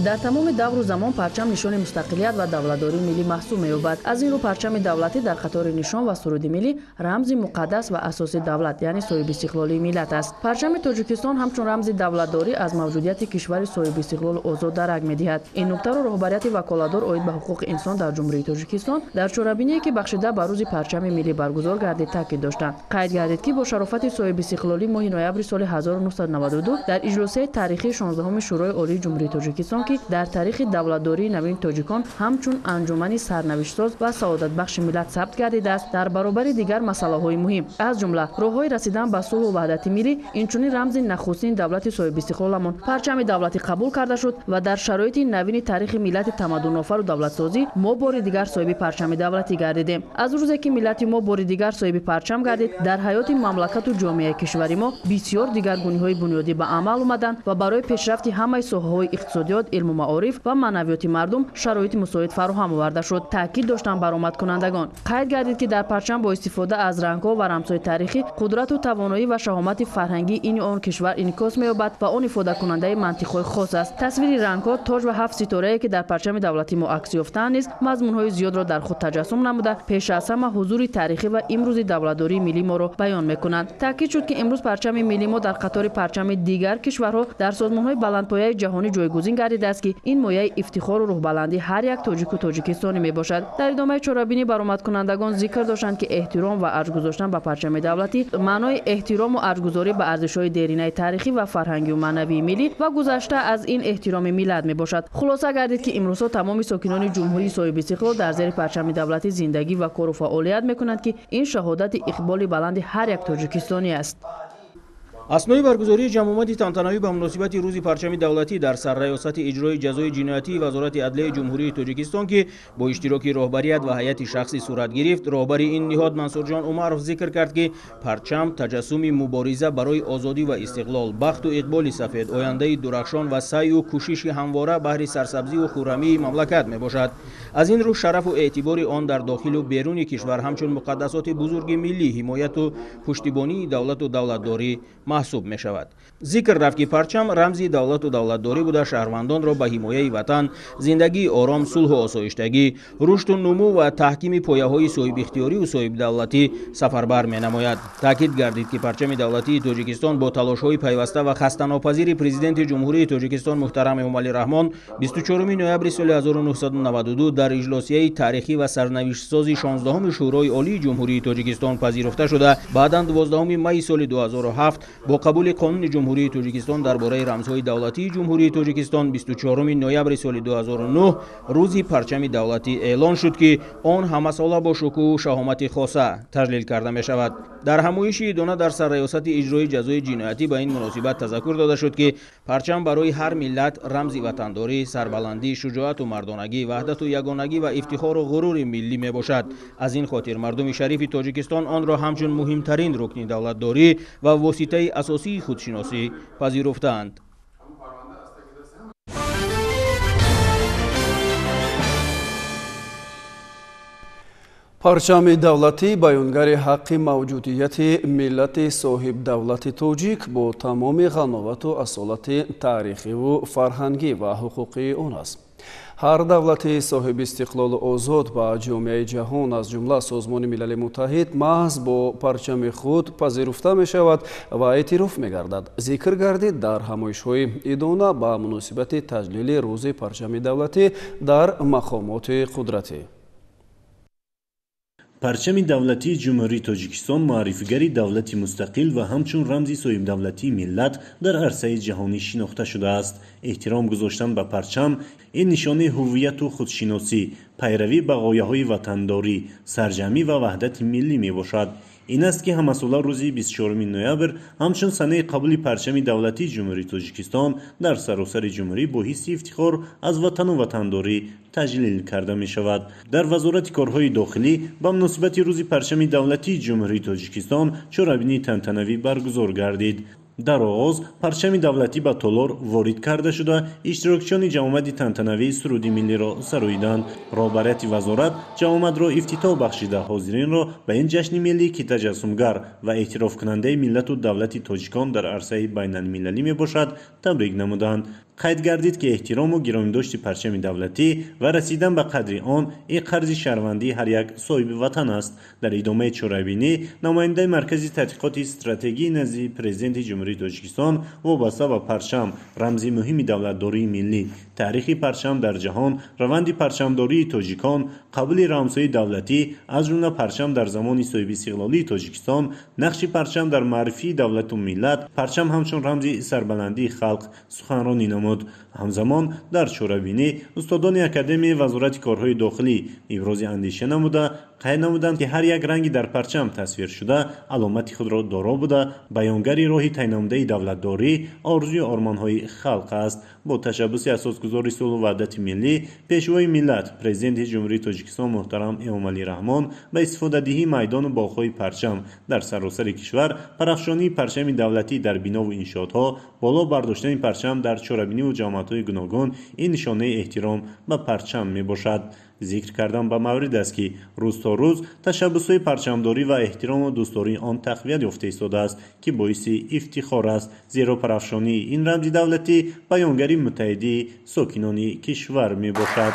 Дар тамоми давру замон парчам нишони мустақилият ва давлатдории миллӣ маҳсуб меёбад. Аз ин рӯ парчами давлатӣ дар қатори нишон ва суруди миллӣ рамзи муқаддас ва асоси давлат, яъне соҳибистиқлолии миллат аст. Парчами Тоҷикистон ҳамчун рамзи давлатдорӣ аз мавҷудияти кишвари соҳибистиқлолу озод дарак медиҳад. Ин нуктаро роҳбарияти ваколатдор оид ба ҳуқуқи инсон дар Ҷумҳурии Тоҷикистон дар чорабиние, ки бахшида ба рӯзи парчами миллӣ баргузор гардид, таъкид доштанд. Қайд гардид, ки бо шарофати соҳибистиқлолӣ моҳи ноябри соли 1992 дар иҷлосияи таърихии 16-уми Шӯрои Олии Ҷумҳурии Тоҷикистон, ки дар таърихи давлатдории навини тоҷикон ҳамчун анҷумани сарнавиштсоз ва саодатбахши миллат сабт гардидааст, дар баробари дигар масъалаҳои муҳим, аз ҷумла роҳҳои расидан ба сулҳу ваҳдати миллӣ, инчунин рамзи нахустини давлати соҳибистиқлоламон парчами давлатӣ қабул карда шуд ва дар шароити навини таърихи миллати тамаддунофару давлатсозӣ мо бори дигар соҳиби парчами давлатӣ гардидем. Аз рӯзе ки миллати мо бори дигар соҳиби парчам гардид, дар ҳаёти мамлакату ҷомеаи кишвари мо бисёр дигаргуниҳои бунёдӣ ба амал омаданд ва барои пешрафти ҳамаи соҳаҳои иқтисодиёт, илму маориф ва маънавиёти мардум шароити мусоид фароҳам оварда шуд, таъкид доштанд баромадкунандагон. Қайд гардид, ки дар парчам бо истифода аз рангҳо ва рамзҳои таърихӣ қудрату тавоноӣ ва шаҳомати фарҳангии ини он кишвар инъикос меёбад ва он ифодакунандаи мантиқҳои хос аст. Тасвири рангҳо, тоҷ ва ҳафт ситорае, ки дар парчами давлатии мо акс ёфтаанд, низ мазмунҳои зиёдро дар худ таҷассум намуда, пеш аз ҳама ҳузури таърихӣ ва имрӯзи давлатдории миллии моро баён мекунанд. Таъкид шуд, ки имрӯз парчами миллии мо дар қатори парчами дигар кишварҳо дар созмонҳои баландпояи ҷаҳонӣ ҷойгузин гардидааст, ки ин мояи ифтихору рӯҳбаландии ҳар як тоҷику тоҷикистонӣ мебошад. Дар идомаи чорабинӣ баромадкунандагон зикр доштанд, ки эҳтиром ва арҷ гузоштан ба парчами давлатӣ маънои эҳтирому арҷгузорӣ ба арзишҳои деринаи таърихӣ ва фарҳангию маънавии миллӣ ва гузашта аз ин эҳтироми миллат мебошад. Хулоса гардид, ки имрӯзҳо тамоми сокинони ҷумҳурии соҳибистиқлол дар зери парчами давлатӣ зиндагӣ ва кору фаъолият мекунанд, ки ин шаҳодати иқболи баланди ҳар як тоҷикистонӣ аст. Аснои баргузории ҷамъомади тантанавӣ ба муносибати рӯзи парчами давлатӣ дар сарраёсати иҷрои ҷазои ҷиноятии Вазорати адлияи Ҷумҳурии Тоҷикистон, ки бо иштироки роҳбарият ва ҳайати шахсӣ сурат гирифт, роҳбари ин ниҳод Мансурҷон Умаров зикр кард, ки парчам таҷассуми мубориза барои озодӣ ва истиқлол, бахту иқболи сафед, ояндаи дурахшон ва саъю кӯшиши ҳамвора баҳри сарсабзиву хуррамии мамлакат мебошад. Аз ин рӯ шарафу эътибори он дар дохилу беруни кишвар ҳамчун муқаддасоти бузурги миллӣ, ҳимояту пуштибонии давлату давлатдорӣ маҳсуб мешавад. Зикр рафт, ки парчам рамзи давлату давлатдорӣ буда, шаҳрвандонро ба ҳимояи ватан, зиндагии ором, сулҳу осоиштагӣ, рушду нумӯ ва таҳкими пояҳои соҳибихтиёриву соҳибдавлатӣ сафарбар менамояд. Таъкид гардид, ки парчами давлатии Тоҷикистон бо талошҳои пайваста ва хастанопазири Президенти Ҷумҳурии Тоҷикистон муҳтарам Эмомалӣ Раҳмон 24 ноябри соли 1992 дар иҷлосияи таърихӣ ва сарнавиштсози 16-уми Шӯрои Олии Ҷумҳурии Тоҷикистон пазируфта шуда, баъдан 12 майи соли 2007 бо қабули қонуни Ҷумҳурии Тоҷикистон дар бораи рамзҳои давлатии Ҷумҳурии Тоҷикистон 24 ноябри соли 2009 рӯзи парчами давлатӣ эълон шуд, ки он ҳамасола бо шукӯҳу шаҳомати хоса таҷлил карда мешавад. Дар ҳамоиши идона дар сарраёсати иҷрои ҷазои ҷиноятӣ ба ин муносибат тазаккур дода шуд, ки парчам барои ҳар миллат рамзи ватандорӣ, сарбаландӣ, шуҷоату мардонагӣ, ваҳдату ягонагӣ ва ифтихору ғурури миллӣ мебошад. Аз ин хотир мардуми шарифи Тоҷикистон онро ҳамчун муҳимтарин рукни давлатдорӣ ва воситаи асосии худшиносӣ пазируфтаанд. Парчами давлатӣ баёнгари ҳаққи мавҷудияти миллати соҳибдавлати тоҷик бо тамоми ғановату асолати таърихиву фарҳангӣ ва ҳуқуқии он аст. Ҳар давлати соҳиби истиқлолу озод ба ҷомеаи ҷаҳон, аз ҷумла Созмони Милали Муттаҳид, маҳз бо парчами худ пазируфта мешавад ва эътироф мегардад. Зикр гардид дар ҳамоишҳои идона ба муносибати таҷлили рӯзи парчами давлатӣ дар мақомоти қудратӣ. Парчами давлатии Ҷумҳурии Тоҷикистон муаррифигари давлати мустақил ва ҳамчун рамзи соҳибдавлатии миллат дар арсаи ҷаҳонӣ шинохта шудааст. Эҳтиром гузоштан ба парчам ин нишонаи ҳуввияту худшиносӣ, пайравӣ ба ғояҳои ватандорӣ, сарҷамӣ ва ваҳдати миллӣ мебошад. Ин аст ки ҳамасола рӯзи 24 ноябр ҳамчун санаи қабули парчами давлатии Ҷумҳурии Тоҷикистон дар саросари ҷумҳурӣ бо ҳисси ифтихор аз ватану ватандорӣ таҷлил карда мешавад. Дар Вазорати корҳои дохилӣ ба муносибати рӯзи парчами давлатии Ҷумҳурии Тоҷикистон чорабинии тантанавӣ баргузор гардид. Дар оғоз парчами давлатӣ ба толор ворид карда шуда, иштирокчиёни ҷамъомади тантанавии суруди миллиро сароиданд. Роҳбарияти вазорат ҷамъомадро ифтитоҳ бахшида, ҳозиринро ба ин ҷашни миллӣ, ки таҷассумгар ва эътирофкунандаи миллату давлати тоҷикон дар арсаи байналмилалӣ мебошад, табрик намуданд. Қайд гардид, ки эҳтирому гиромидошти парчами давлатӣ ва расидан ба қадри он ин қарзи шаҳрвандии ҳар як соҳиби ватан аст. Дар идомаи чорабинӣ намояндаи Маркази тадқиқоти стратегии назди Президенти Ҷумҳурии Тоҷикистон вобаста ба парчам, рамзи муҳими давлатдории миллӣ, таърихи парчам дар ҷаҳон, раванди парчамдории тоҷикон, қабули рамзҳои давлатӣ, аз ҷумла парчам дар замони соҳибистиқлолии Тоҷикистон, нақши парчам дар маърифии давлату миллат, парчам ҳамчун рамзи сарбаландии халқ суханронӣ намуд. Ҳамзамон дар чорабинӣ устодони Академияи Вазорати корҳои дохилӣ ибрози андеша намуда, қайд намуданд, ки ҳар як ранги дар парчам тасвир шуда аломати худро доро буда, баёнгари роҳи тайнамудаи давлатдорӣ, орзую ормонҳои халқ аст. Бо ташаббуси асосгузори сулҳу ваҳдати миллӣ, Пешвои миллат, Президенти Ҷумҳурии Тоҷикистон муҳтарам Эмомалӣ Раҳмон ба истифодадиҳии майдону боғҳои парчам дар саросари кишвар, парафшонии парчами давлатӣ дар бинову иншоотҳо, боло бардоштани парчам дар чорабиниву ҷамоатҳои гуногун ин нишонаи эҳтиром ба парчам мебошад. Зикр кардан ба маврид аст, ки рӯз то рӯз ташаббусҳои парчамдорӣ ва эҳтирому дӯстдории он тақвият ёфта истодааст, ки боиси ифтихор аст, зеро парафшонии ин рамзи давлатӣ баёнгари муттаҳидии сокинони кишвар мебошад.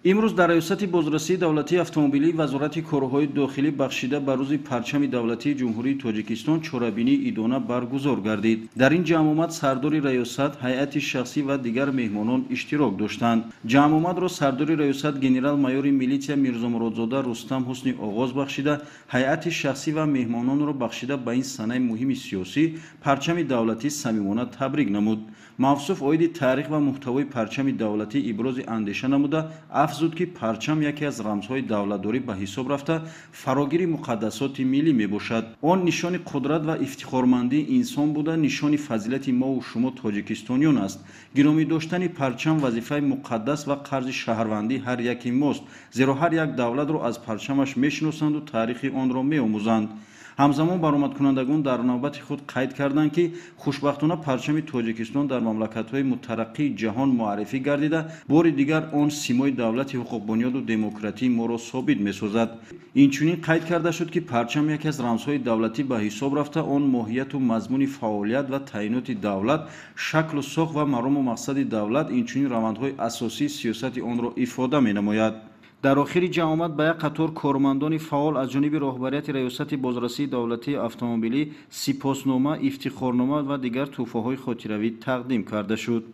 Имрӯз дар раёсати бозрасии давлатии автомобилии Вазорати корҳои дохилӣ бахшида ба рӯзи парчами давлатии Ҷумҳурии Тоҷикистон чорабинии идона баргузор гардид. Дар ин ҷамъомад сардори раёсат, ҳайати шахсӣ ва дигар меҳмонон иштирок доштанд. Ҷамъомадро сардори раёсат генерал-майори милитсия Мирзомуродзода Рустам ҳусни оғоз бахшида, ҳайати шахсӣ ва меҳмононро бахшида ба ин санаи муҳими сиёсӣ парчами давлатӣ самимона табрик намуд. Мавсуф оиди таърих ва муҳтавои парчами давлатӣ ибрози андеша намуда, афзуд, ки парчам яке аз рамзҳои давлатдорӣ ба ҳисоб рафта, фарогири муқаддасоти миллӣ мебошад. Он нишони қудрат ва ифтихормандии инсон буда, нишони фазилати мову шумо тоҷикистониён аст. Гиромӣ доштани парчам вазифаи муқаддас ва қарзи шаҳрвандии ҳар яки мост, зеро ҳар як давлатро аз парчамаш мешиносанду таърихи онро меомӯзанд. Ҳамзамон баромадкунандагон дар навбати худ қайд карданд, ки хушбахтона парчами Тоҷикистон дар мамлакатҳои мутараққии ҷаҳон муаррифӣ гардида, бори дигар он симои давлати ҳуқуқбунёду демократии моро собит месозад. Инчунин қайд карда шуд, ки парчам яке аз рамзҳои давлатӣ ба ҳисоб рафта, он моҳияту мазмуни фаъолият ва таъиноти давлат, шаклу сохт ва марому мақсади давлат, инчунин равандҳои асосии сиёсати онро ифода менамояд. Дар охири ҷамъомад ба як қатор кормандони фаъол аз ҷониби роҳбарияти раёсати бозрасии давлатии автомобилӣ сипоснома, ифтихорнома ва дигар тӯҳфаҳои хотиравӣ тақдим карда шуд.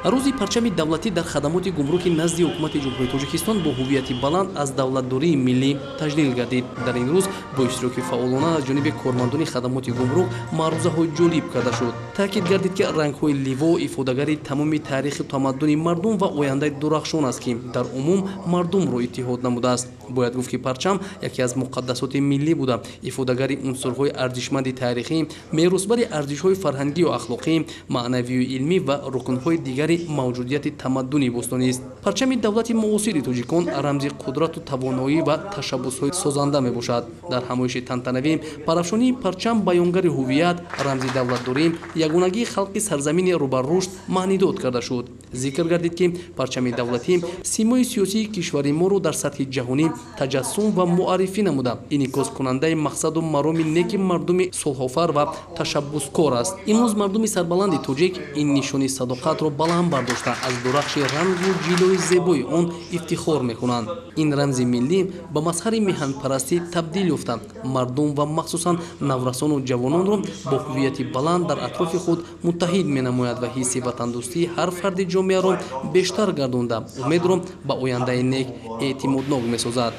Рӯзи парчами давлатӣ дар хадамоти гумруки назди Ҳукумати Ҷумҳурии Тоҷикистон бо ҳуввияти баланд аз давлатдории миллӣ таҷлил гардид. Дар ин рӯз бо иштироки фаъолона аз ҷониби кормандони хадамоти гумрук маърузаҳои ҷолиб карда шуд. Таъкид гардид, ки рангҳои ливо ифодагари тамоми таърихи тамаддуни мардум ва ояндаи дурахшон аст, ки дар умум мардумро иттиҳод намудааст. Бояд гуфт, ки парчам яке аз муқаддасоти миллӣ буда, ифодагари унсурҳои арзишманди таърихӣ, меросбари арзишҳои фарҳангию ахлоқӣ, маънавию илмӣ ва рукнҳои дигари мавҷудияти тамаддуни бостонист. Парчами давлати муосири тоҷикон рамзи қудрату тавоноӣ ва ташаббусҳои созанда мебошад. Дар ҳамоиши тантанавӣ парафшонии парчам баёнгари ҳуввият, рамзи давлатдорӣ, ягонагии халқи сарзамини рӯ ба рушд маънидод карда шуд. Зикр гардид, ки парчами давлатӣ симои сиёсии кишвари моро дар сатҳи ҷаҳонӣ таҷассум ва муаррифӣ намуда, инъикоскунандаи мақсаду мароми неки мардуми сулҳофар ва ташаббускор аст. Имрӯз мардуми сарбаланди тоҷик ин нишони садоқатро баланд бардошта, аз дурахши рангу ҷилои зебои он ифтихор мекунанд. Ин рамзи миллӣ ба мазҳари меҳанпарастӣ табдил ёфта, мардум ва махсусан наврасону ҷавононро бо ҳуввияти баланд дар атрофи худ муттаҳид менамояд ва ҳисси ватандӯстии ҳар фарди ҷомеаро бештар гардонда, умедро ба ояндаи нек эътимоднок месозад.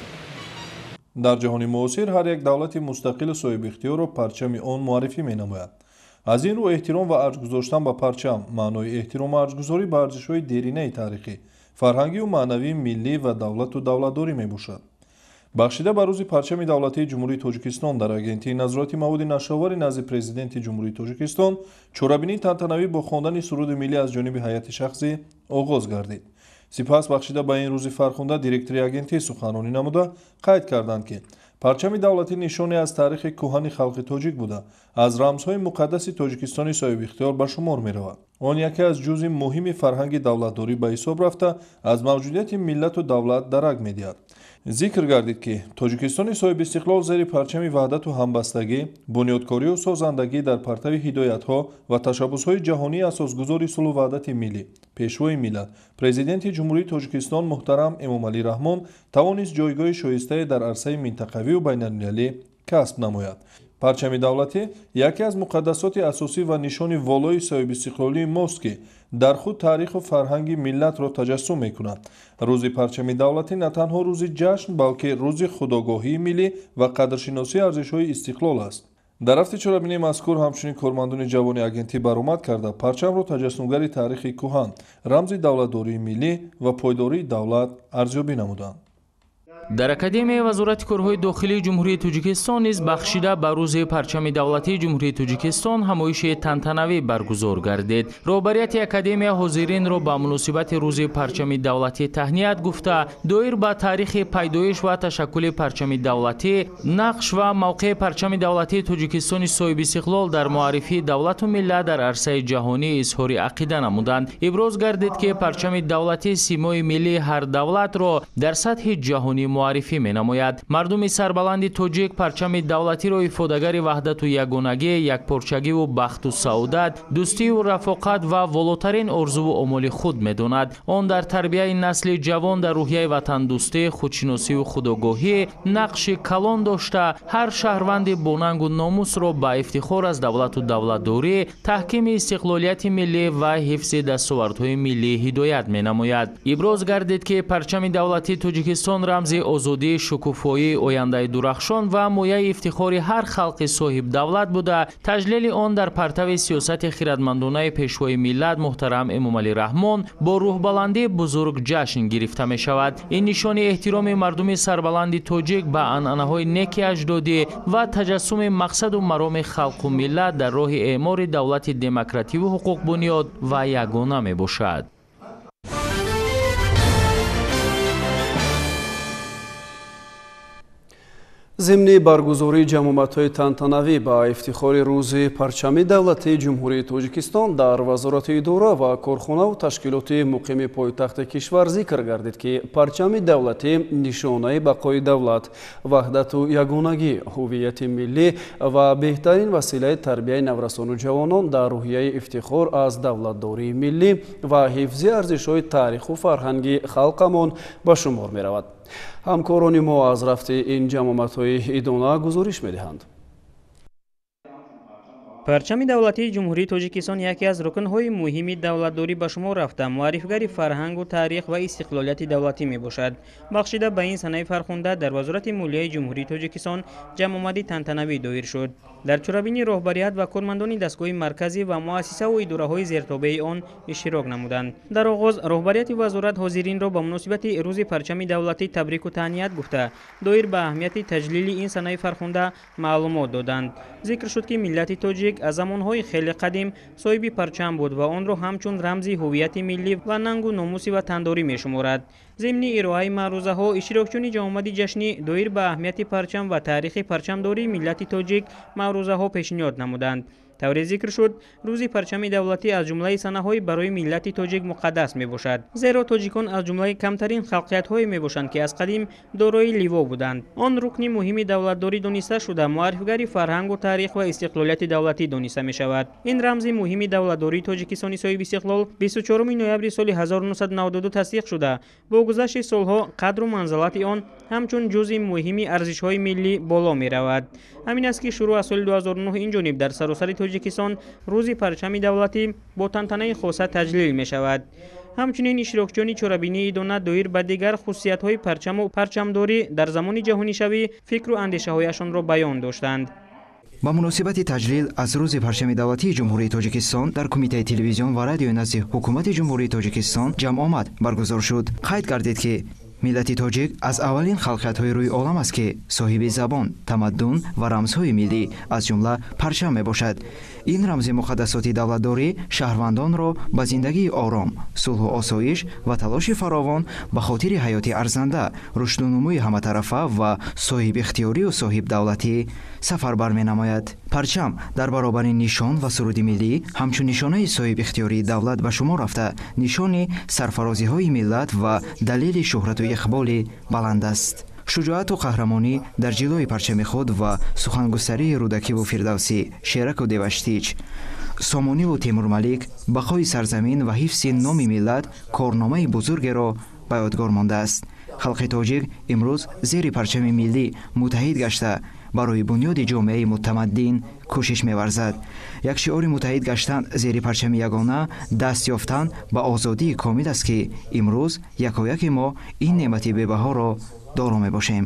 Дар ҷаҳони муосир ҳар як давлати мустақилу соҳибихтиёрро парчами он муаррифӣ менамояд. Аз ин рӯ эҳтиром ва арҷ гузоштан ба парчам маънои эҳтирому арҷгузорӣ ба арзишҳои деринаи таърихӣ, фарҳангию маънавии миллӣ ва давлату давлатдорӣ мебошад. Бахшида ба рӯзи парчами давлатии Ҷумҳурии Тоҷикистон дар Агентии назорати маводи нашъаовари назди Президенти Ҷумҳурии Тоҷикистон чорабинии тантанавӣ бо хондани суруди миллӣ аз ҷониби ҳайати шахсӣ оғоз гардид. Сипас бахшида ба ин рӯзи фархунда директори агентӣ суханронӣ намуда қайд карданд, ки парчами давлатӣ нишоне аз таърихи кӯҳани халқи тоҷик буда, аз рамзҳои муқаддаси Тоҷикистони соҳибихтиёр ба шумор меравад. Он яке аз ҷузъи муҳими фарҳанги давлатдорӣ ба ҳисоб рафта, аз мавҷудияти миллату давлат дарак медиҳад. Зикр гардид, ки Тоҷикистони соҳибистиқлол зери парчами ваҳдату ҳамбастагӣ, бунёдкорию созандагӣ дар партави ҳидоятҳо ва ташаббусҳои ҷаҳонии асосгузори сулҳу ваҳдати миллӣ, Пешвои миллат, Президенти Ҷумҳурии Тоҷикистон муҳтарам Эмомалӣ Раҳмон тавонист ҷойгоҳи шоистае дар арсаи минтақавию байналмилалӣ касб намояд. Парчами давлатӣ яке аз муқаддасоти асосӣ ва нишони волои соҳибистиқлолии мост, ки дар худ таъриху фарҳанги миллатро таҷассум мекунад. Рӯзи парчами давлатӣ на танҳо рӯзи ҷашн, балки рӯзи худогоҳии миллӣ ва қадршиносии арзишҳои истиқлол аст. Дар рафти чорабинии мазкур ҳамчунин кормандони ҷавони агентӣ баромад карда, парчамро таҷассумгари таърихи кӯҳан, рамзи давлатдории миллӣ ва пойдории давлат арзёбӣ намуданд. Дар Академияи Вазорати корҳои дохилии Ҷумҳурии Тоҷикистон низ бахшида ба рӯзи парчами давлатии Ҷумҳурии Тоҷикистон ҳамоиши тантанавӣ баргузор гардид. Роҳбарияти академия ҳозиринро ба муносибати рӯзи парчами давлатӣ таҳният гуфта, доир ба таърихи пайдоиш ва ташаккули парчами давлатӣ, нақш ва мавқеи парчами давлатии Тоҷикистони соҳибистиқлол дар муаррифии давлату миллат дар арсаи ҷаҳонӣ изҳори ақида намуданд. Иброз гардид, ки парчами давлатӣ симои миллии ҳар давлатро дар сатҳи ҷаҳонӣ муаррифӣ менамояд. Мардуми сарбаланди тоҷик парчами давлатиро ифодагари ваҳдату ягонагӣ, якпорчагиву бахту саодат, дӯстию рафоқат ва волотарин орзуву омоли худ медонад. Он дар тарбияи насли ҷавон дар рӯҳияи ватандӯстӣ, худшиносию худогоҳӣ нақши калон дошта, ҳар шаҳрванди бонангу номусро ба ифтихор аз давлату давлатдорӣ, таҳкими истиқлолияти миллӣ ва ҳифзи дастовардҳои миллӣ ҳидоят менамояд. Иброз гардид, ки парчами давлатии Тоҷикистон рамзи озодӣ, шукуфоии ояндаи дурахшон ва мояи ифтихори ҳар халқи соҳибдавлат буда, таҷлили он дар партави сиёсати хирадмандонаи Пешвои миллат муҳтарам Эмомалӣ Раҳмон бо рӯҳбаландии бузург ҷашн гирифта мешавад. Ин нишони эҳтироми мардуми сарбаланди тоҷик ба анъанаҳои неки аҷдодӣ ва таҷассуми мақсаду мароми халқу миллат дар роҳи эъмори давлати демокративу ҳуқуқбунёд ва ягона мебошад. Зимни баргузории ҷамъомадҳои тантанавӣ ба ифтихори рӯзи парчами давлатии Ҷумҳурии Тоҷикистон дар Вазорати идора ва корхонаву ташкилоти муқими пойтахти кишвар зикр гардид, ки парчами давлатӣ нишонаи бақои давлат, ваҳдату ягонагӣ, ҳуввияти миллӣ ва беҳтарин василаи тарбияи наврасону ҷавонон дар рӯҳияи ифтихор аз давлатдории миллӣ ва ҳифзи арзишҳои таъриху фарҳанги халқамон ба шумор меравад. Ҳамкорони мо аз рафти ин ҷамъомадҳои идона гузориш медиҳанд. Парчами давлатии Ҷумҳурии Тоҷикистон яке аз рукнҳои муҳими давлатдорӣ ба шумор рафта, муаррифгари фарҳангу таърих ва истиқлолияти давлатӣ мебошад. Бахшида ба ин санаи фархунда дар Вазорати молияи Ҷумҳурии Тоҷикистон ҷамъомади тантанавӣ доир шуд. Дар чорабинӣ роҳбарият ва кормандони дастгоҳи марказӣ ва муассисаву идораҳои зертобеи он иштирок намуданд. Дар оғоз роҳбарияти вазорат ҳозиринро ба муносибати рӯзи парчами давлатӣ табрику таҳният гуфта, доир ба аҳамияти таҷлили ин санаи фархунда маълумот доданд. Зикр шуд, ки миллати тоҷик аз замонҳои хеле қадим соҳиби парчам буд ва онро ҳамчун рамзи ҳуввияти миллӣ ва нангу номуси ватандорӣ мешуморад. Зимни ироаи маърузаҳо иштирокчиёни ҷамъомади ҷашнӣ доир ба аҳамияти парчам ва таърихи парчамдории миллати тоҷик маърузаҳо пешниҳод намуданд. Тавре зикр шуд, рӯзи парчами давлатӣ аз ҷумлаи санаҳои барои миллати тоҷик муқаддас мебошад, зеро тоҷикон аз ҷумлаи камтарин халқиятҳое мебошанд, ки аз қадим дорои ливо буданд. Он рукни муҳими давлатдорӣ дониста шуда, муаррифгари фарҳангу таърих ва истиқлолияти давлатӣ дониста мешавад. Ин рамзи муҳими давлатдории Тоҷикистони соҳибистиқлол 24 ноябри соли 1992 тасдиқ шуда, бо гузашти солҳо қадру манзалати он ҳамчун ҷузъи муҳими арзишҳои миллӣ боло меравад. Ҳамин аст, ки шурӯъ аз соли 2009 ин ҷониб дар саросари Тоҷикистон рӯзи парчами давлатӣ бо тантанаи хоса таҷлил мешавад. Ҳамчунин иштирокчиёни чорабинии идона доир ба дигар хусусиятҳои парчаму парчамдорӣ дар замони ҷаҳонишавӣ фикру андешаҳояшонро баён доштанд. Ба муносибати таҷлил аз рӯзи парчами давлатии Ҷумҳурии Тоҷикистон дар Кумитаи телевизион ва радиои назди Ҳукумати Ҷумҳурии Тоҷикистон ҷамъомад баргузор шуд. Қайд гардид, ки миллати тоҷик аз аввалин халқиятҳои рӯи олам аст, ки соҳиби забон, тамаддун ва рамзҳои миллӣ, аз ҷумла парчам мебошад. Ин рамзи муқаддасоти давлатдорӣ шаҳрвандонро ба зиндагии ором, сулҳу осоиш ва талоши фаровон ба хотири ҳаёти арзанда, рушду нумӯи ҳаматарафа ва соҳибихтиёрию соҳибдавлатӣ сафарбар менамояд. Парчам дар баробари нишон ва суруди миллӣ ҳамчун нишонаи соҳибихтиёрии давлат ба шумор рафта, нишони сарфарозиҳои миллат ва далели шӯҳрату иқболи баланд аст. Шуҷоату қаҳрамонӣ дар ҷилои парчами худ ва сухангустарии Рӯдакиву Фирдавсӣ, Шераку Деваштич, Сомониву Темурмалик бақои сарзамин ва ҳифзи номи миллат корномаи бузургеро ба ёдгор мондааст. Халқи тоҷик имрӯз зери парчами миллӣ муттаҳид гашта, барои бунёди ҷомеаи мутамаддин кӯшиш меварзад. Як шиори муттаҳид гаштан зери парчами ягона даст ёфтан ба озодии комил аст, ки имрӯз якояки мо ин неъмати бебаҳоро доро мебошем.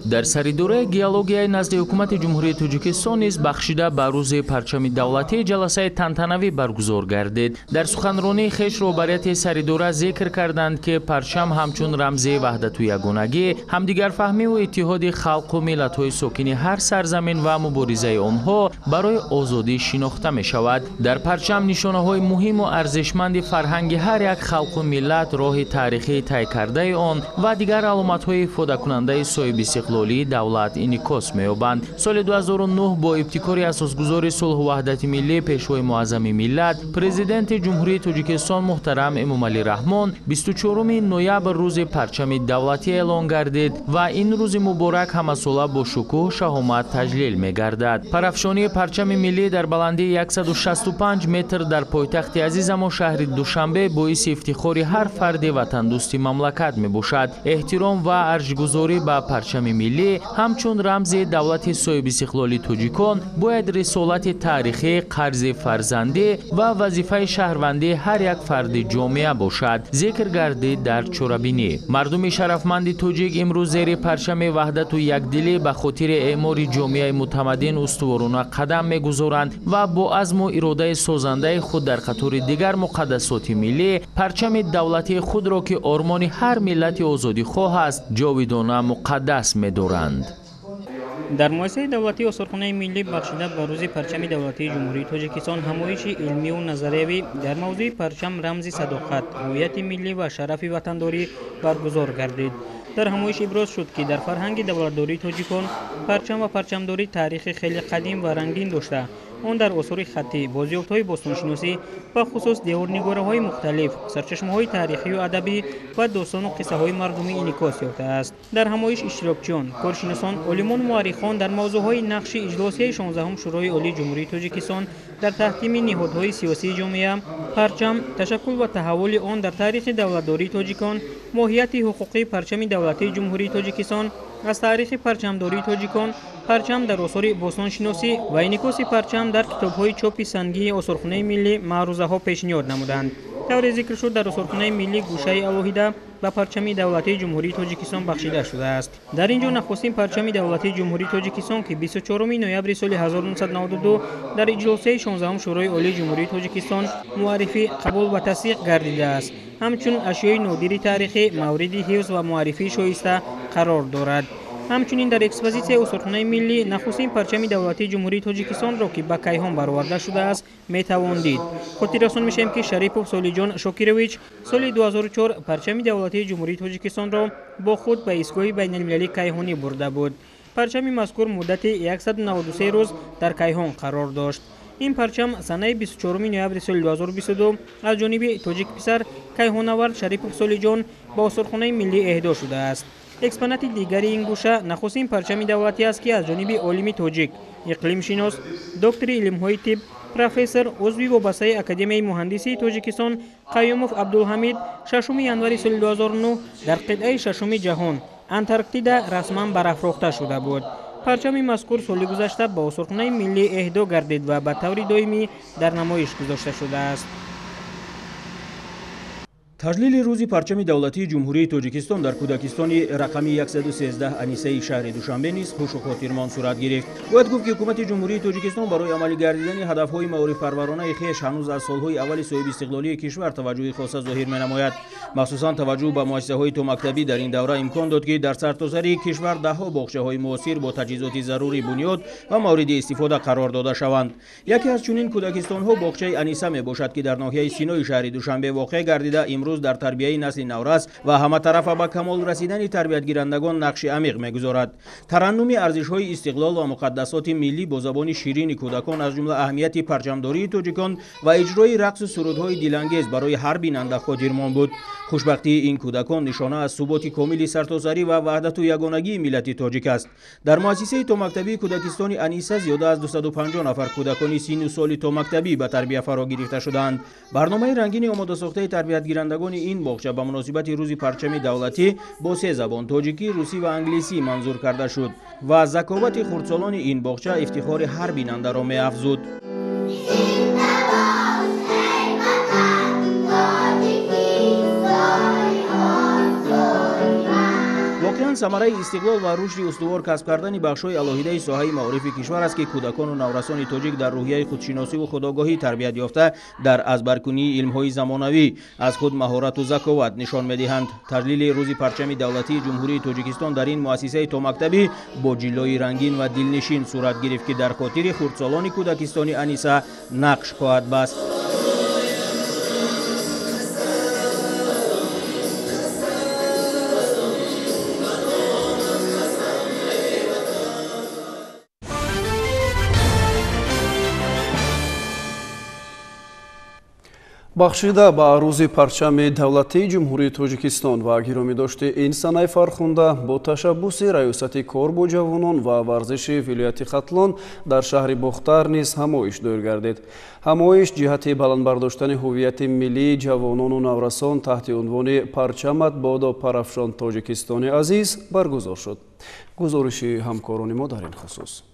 Дар саридораи геологияи назди Ҳукумати Ҷумҳурии Тоҷикистон низ бахшида ба рӯзи парчами давлатӣ ҷаласаи тантанавӣ баргузор гардид. Дар суханронии хеш роҳбарияти саридора зикр карданд, ки парчам ҳамчун рамзи ваҳдату ягонагӣ, ҳамдигарфаҳмиву иттиҳоди халқу миллатҳои сокини ҳар сарзамин ва муборизаи онҳо барои озодӣ шинохта мешавад. Дар парчам нишонаҳои муҳиму арзишманди фарҳанги ҳар як халқу миллат, роҳи таърихии тай кардаи он ва дигар аломатҳои ифодакунандаи соҳибистиқлолии давлат инъикос меёбанд. Соли 2009 бо ибтикори асосгузори сулҳу ваҳдати миллӣ, пешвои муаззами миллат, Президенти Ҷумҳурии Тоҷикистон муҳтарам Эмомалӣ Раҳмон 24 ноябр рӯзи парчами давлатӣ эълон гардид ва ин рӯзи муборак ҳамасола бо шукӯҳу шаҳомат таҷлил мегардад. Парафшонии парчами миллӣ дар баландии 165 метр дар пойтахти азизамо шаҳри Душанбе боиси ифтихори ҳар фарди ватандӯсти мамлакат мебошад. Эҳтиром ва арҷгузорӣ ба парчами миллӣ ҳамчун рамзи давлати соҳибистиқлоли тоҷикон бояд рисолати таърихӣ, қарзи фарзандӣ ва вазифаи шаҳрвандии ҳар як фарди ҷомеа бошад, зикр гардид дар чорабинӣ. Мардуми шарафманди тоҷик имрӯз зери парчами ваҳдату якдилӣ ба хотири эъмори ҷомеаи мутамаддин устуворона қадам мегузоранд ва бо азму иродаи созандаи худ дар қатори дигар муқаддасоти миллӣ парчами давлатии худро, ки ормони ҳар миллати озодихоҳ аст, ҷовидона муқаддас медоранд. Дар муассисаи давлатии осорхонаи миллӣ бахшида ба рӯзи парчами давлатии Ҷумҳурии Тоҷикистон ҳамоиши илмиву назариявӣ дар мавзӯи парчам рамзи садоқат, ҳуввияти миллӣ ва шарафи ватандорӣ баргузор гардид. Дар ҳамоиш иброз шуд, ки дар фарҳанги давлатдории тоҷикон парчам ва парчамдорӣ таърихи хеле қадим ва рангин дошта, он дар осори хаттӣ, бозёфтҳои бостоншиносӣ, бахусус деворнигораҳои мухталиф, сарчашмаҳои таърихию адабӣ ва достону қиссаҳои мардумӣ инъикос ёфтааст. Дар ҳамоиш иштирокчиён, коршиносон, олимону муаррихон дар мавзӯъҳои нақши иҷлосияи 16 Шӯрои Олии Ҷумҳурии Тоҷикистон дар таҳкими ниҳодҳои сиёсии ҷомеа, парчам, ташаккул ва таҳаввули он дар таърихи давлатдории тоҷикон, моҳияти ҳуқуқии парчами давлатии Ҷумҳурии Тоҷикистон, аз таърихи парчамдории тоҷикон, парчам дар осори бостоншиносӣ ва инъикоси парчам дар китобҳои чопи сангии осорхонаи миллӣ маърузаҳо пешниҳод намуданд. Тавре зикр шуд, дар осорхонаи миллӣ гӯшаи алоҳида ба парчами давлатии Ҷумҳурии Тоҷикистон бахшида шудааст. Дар ин ҷо нахустин парчами давлатии Ҷумҳурии Тоҷикистон, ки 24 ноябри соли 1992 дар иҷлосияи 16 Шӯрои Олии Ҷумҳурии Тоҷикистон муаррифӣ, қабул ва тасдиқ гардидааст, ҳамчун ашёи нодири таърихӣ мавриди ҳифз ва муаррифии шоиста қарор дорад. Ҳамчунин дар экспозитсияи осорхонаи миллӣ нахустин парчами давлатии Ҷумҳурии Тоҷикистонро, ки ба кайҳон бароварда шудааст, метавон дид. Хотиррасон мешавем, ки Шарипов Солиҷон Шокирович соли 2004 парчами давлатии Ҷумҳурии Тоҷикистонро бо худ ба истгоҳи байналмилалии кайҳонӣ бурда буд. Парчами мазкур муддати 193 рӯз дар кайҳон қарор дошт. Ин парчам санаи 24 ноябри соли 2022 аз ҷониби тоҷикписар кайҳонавард Шарипов Солиҷон ба осорхонаи миллӣ эҳдо шудааст. Экспонати дигари ин гӯша нахустин парчами давлатӣ аст, ки аз ҷониби олими тоҷик, иқлимшинос, доктори илмҳои тиб, профессор, узви вобастаи Академияи муҳандисии Тоҷикистон Қаюмов Абдулҳамид 6 январи соли 2009 дар қитъаи шашуми ҷаҳон Антарктида расман барафрохта шуда буд. Парчами мазкур соли гузашта ба осорхонаи миллӣ эҳдо гардид ва ба таври доимӣ дар намоиш гузошта шудааст. Таҷлили рӯзи парчами давлатии Ҷумҳурии Тоҷикистон дар кӯдакистони рақами 113 Анисаи шаҳри Душанбе низ хушу хотирмон сурат гирифт. Бояд гуфт, ки ҳукумати Ҷумҳурии Тоҷикистон барои амалӣ гардидани ҳадафҳои маорифпарваронаи хеш ҳанӯз аз солҳои аввали соҳибистиқлолии кишвар таваҷҷӯҳи хоса зоҳир менамояд. Махсусан таваҷҷӯҳ ба муассисаҳои томактабӣ дар ин давра имкон дод, ки дар сартосари кишвар даҳҳо боғчаҳои муосир бо таҷҳизоти зарурӣ бунёд ва мавриди истифода қарор дода шаванд. Яке аз чунин кӯдакистонҳо боғчаи Аниса мебошад, ки дар ноҳияи Синои шаҳри Душанбе воқеъ гардида, имрӯз дар тарбияи насли наврас ва ҳаматарафа ба камол расидани тарбиятгирандагон нақши амиқ мегузорад. Тараннуми арзишҳои истиқлол ва муқаддасоти миллӣ бо забони ширини кӯдакон, аз ҷумла аҳамияти парчамдории тоҷикон ва иҷрои рақсу сурудҳои дилангез барои ҳар бинанда хотирмон буд. Хушбахтии ин кӯдакон нишона аз суботи комили сартосарӣ ва ваҳдату ягонагии миллати тоҷик аст. Дар муассисаи томактабии кӯдакистони Аниса зиёда аз 250 нафар кӯдакони синну соли томактабӣ ба тарбия фаро гирифта шудаанд. Барномаи рангини омодасохтаи тарбиятгирандагони ин боғча ба муносибати рӯзи парчами давлатӣ бо се забон тоҷикӣ, русӣ ва англисӣ манзур карда шуд ва заковати хурдсолони ин боғча ифтихори ҳар бинандаро меафзуд. Воқеан самараи истиқлол ва рушди устувор касб кардани бахшҳои алоҳидаи соҳаи маорифи кишвар аст, ки кӯдакону наврасони тоҷик дар рӯҳияи худшиносиву худогоҳӣ тарбият ёфта, дар азбаркунии илмҳои замонавӣ аз худ маҳорату заковат нишон медиҳанд. Таҷлили рӯзи парчами давлатии Ҷумҳурии Тоҷикистон дар ин муассисаи томактабӣ бо ҷиллои рангин ва дилнишин сурат гирифт, ки дар хотири хурдсолони кӯдакистони Аниса нақш хоҳад баст. Бахшида ба рӯзи парчами давлатии Ҷумҳурии Тоҷикистон ва гиромидошти ин санаи фархунда бо ташаббуси Раёсати кор бо ҷавонон ва варзиши вилояти Хатлон дар шаҳри Бохтар низ ҳамоиш доир гардид. Ҳамоиш ҷиҳати баланд бардоштани ҳуввияти миллии ҷавонону наврасон таҳти унвони «Парчамат бодо парафшон Тоҷикистони азиз» баргузор шуд. Гузориши ҳамкорони мо дар ин хусус.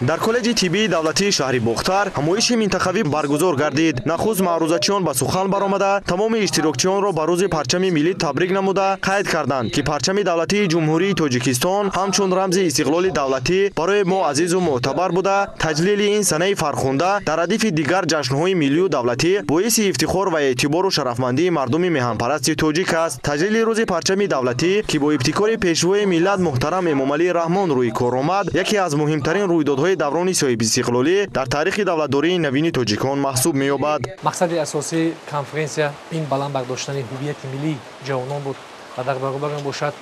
Дар коллеҷи тиббии давлатии шаҳри Бохтар ҳамоиши минтақавӣ баргузор гардид. Нахуст маърузачиён ба сухан баромада, тамоми иштирокчиёнро ба рӯзи парчами миллӣ табрик намуда, қайд карданд, ки парчами давлатии Ҷумҳурии Тоҷикистон ҳамчун рамзи истиқлоли давлатӣ барои мо азизу мӯътабар буда, таҷлили ин санаи фархунда дар радифи дигар ҷашнҳои миллию давлатӣ боиси ифтихор ва эътибору шарафмандии мардуми меҳанпарасти тоҷик аст. Таҷлили рӯзи парчами давлатӣ, ки бо ибтикори пешвои миллат муҳтарам Эмомалӣ Раҳмон рӯи кор омад, яке аз муҳимтарин рӯйдодҳои даврони соҳибистиқлолӣ дар таърихи давлатдории навини тоҷикон маҳсуб меёбад. Мақсади асосии конференсия ин баланд бардоштани ҳуввияти миллии ҷавонон буд ва дар баробари он бошад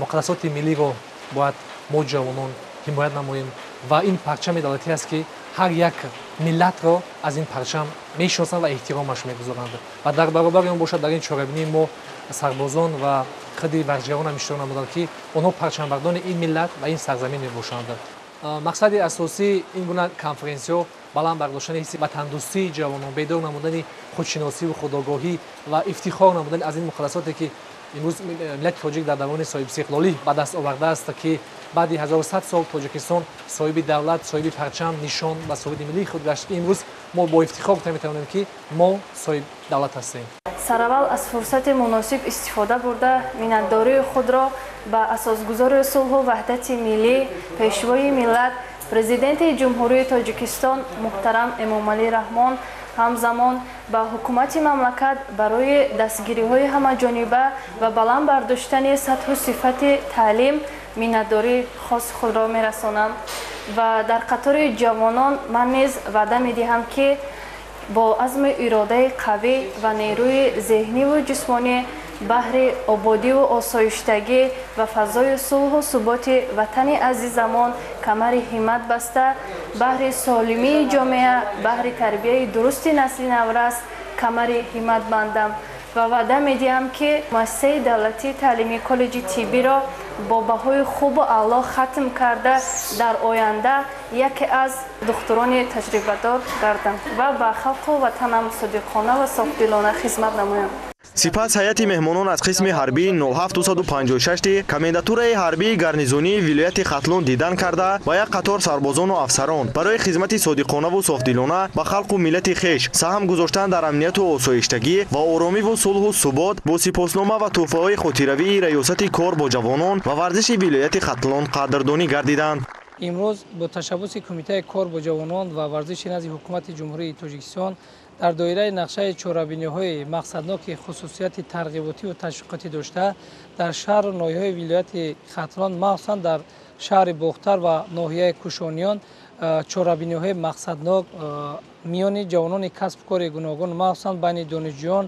муқаддасоти миллиро бояд мо ҷавонон ҳимоят намоем ва ин парчами давлатӣ аст, ки ҳар як миллатро аз ин парчам мешиносанд ва эҳтиромаш мегузоранд. Ва дар баробари он бошад дар ин чорабинӣ мо сарбозон ва худи варзишгарон иштирок намуданд, ки онҳо парчамбардони ин миллат ва ин сарзамин мебошанд. Мақсади асосии ин гуна конференсиҳо баланд бардоштани ҳисси ватандӯстии ҷавонон, бедор намудани худшиносиву худогоҳӣ ва ифтихор намудани аз ин муқаддасоте, ки имрӯз миллати тоҷик дар даврони соҳибистиқлолӣ ба даст овардааст, ки баъди 1100 сол Тоҷикистон соҳиби давлат, соҳиби парчам, нишон ва соҳиби миллии худ гашт. Имрӯз мо бо ифтихор гуфта метавонем, ки мо соҳиби давлат ҳастем. Сараввал аз фурсати муносиб истифода бурда, миннатдории худро ба асосгузори сулҳу ваҳдати миллӣ, пешвои миллат, Президенти Ҷумҳурии Тоҷикистон муҳтарам Эмомалӣ Раҳмон, ҳамзамон ба ҳукумати мамлакат барои дастгириҳои ҳамаҷониба ва баланд бардоштани сатҳу сифати таълим миннатдории хоси худро мерасонам ва дар қатори ҷавонон ман низ ваъда медиҳам, ки бо азму иродаи қавӣ ва нерӯи зеҳниву ҷисмонӣ баҳри ободиву осоиштагӣ ва фазои сулҳу суботи ватани азизамон камари ҳиммат баста, баҳри солимии ҷомеа, баҳри тарбияи дурусти насли наврас камари ҳиммат бандам ва ваъда медиҳам, ки муассисаи давлатии таълимии коллеҷи тиббиро бо баҳои хубу аъло хатм карда, дар оянда яке аз духтурони таҷрибадор гардам ва ба халқу ватанам содиқона ва софдилона хизмат намоям. Сипас ҳайати меҳмонон аз қисми ҳарбии 07256 комендатураи ҳарбии гарнизонии вилояти Хатлон дидан карда ва як қатор сарбозону афсарон барои хизмати содиқонаву софдилона ба халқу миллати хеш саҳм гузоштан дар амнияту осоиштагӣ ва оромиву сулҳу субот бо сипоснома ва тӯҳфаҳои хотиравии раёсати кор бо ҷавонон ва варзиши вилояти Хатлон қадрдонӣ гардиданд. Имрӯз бо ташаббуси Кумитаи кор бо ҷавонон ва варзиши назди Ҳукумати Ҷумҳурии Тоҷикистон дар доираи нақшаи чорабиниҳои мақсадноки хусусияти тарғиботиву ташвиқотӣ дошта дар шаҳру ноҳияҳои вилояти Хатлон, махсусан дар шаҳри Бохтар ва ноҳияи Кушониён, чорабиниҳои мақсаднок миёни ҷавонони касбу кори гуногун, махсусан байни донишҷӯён,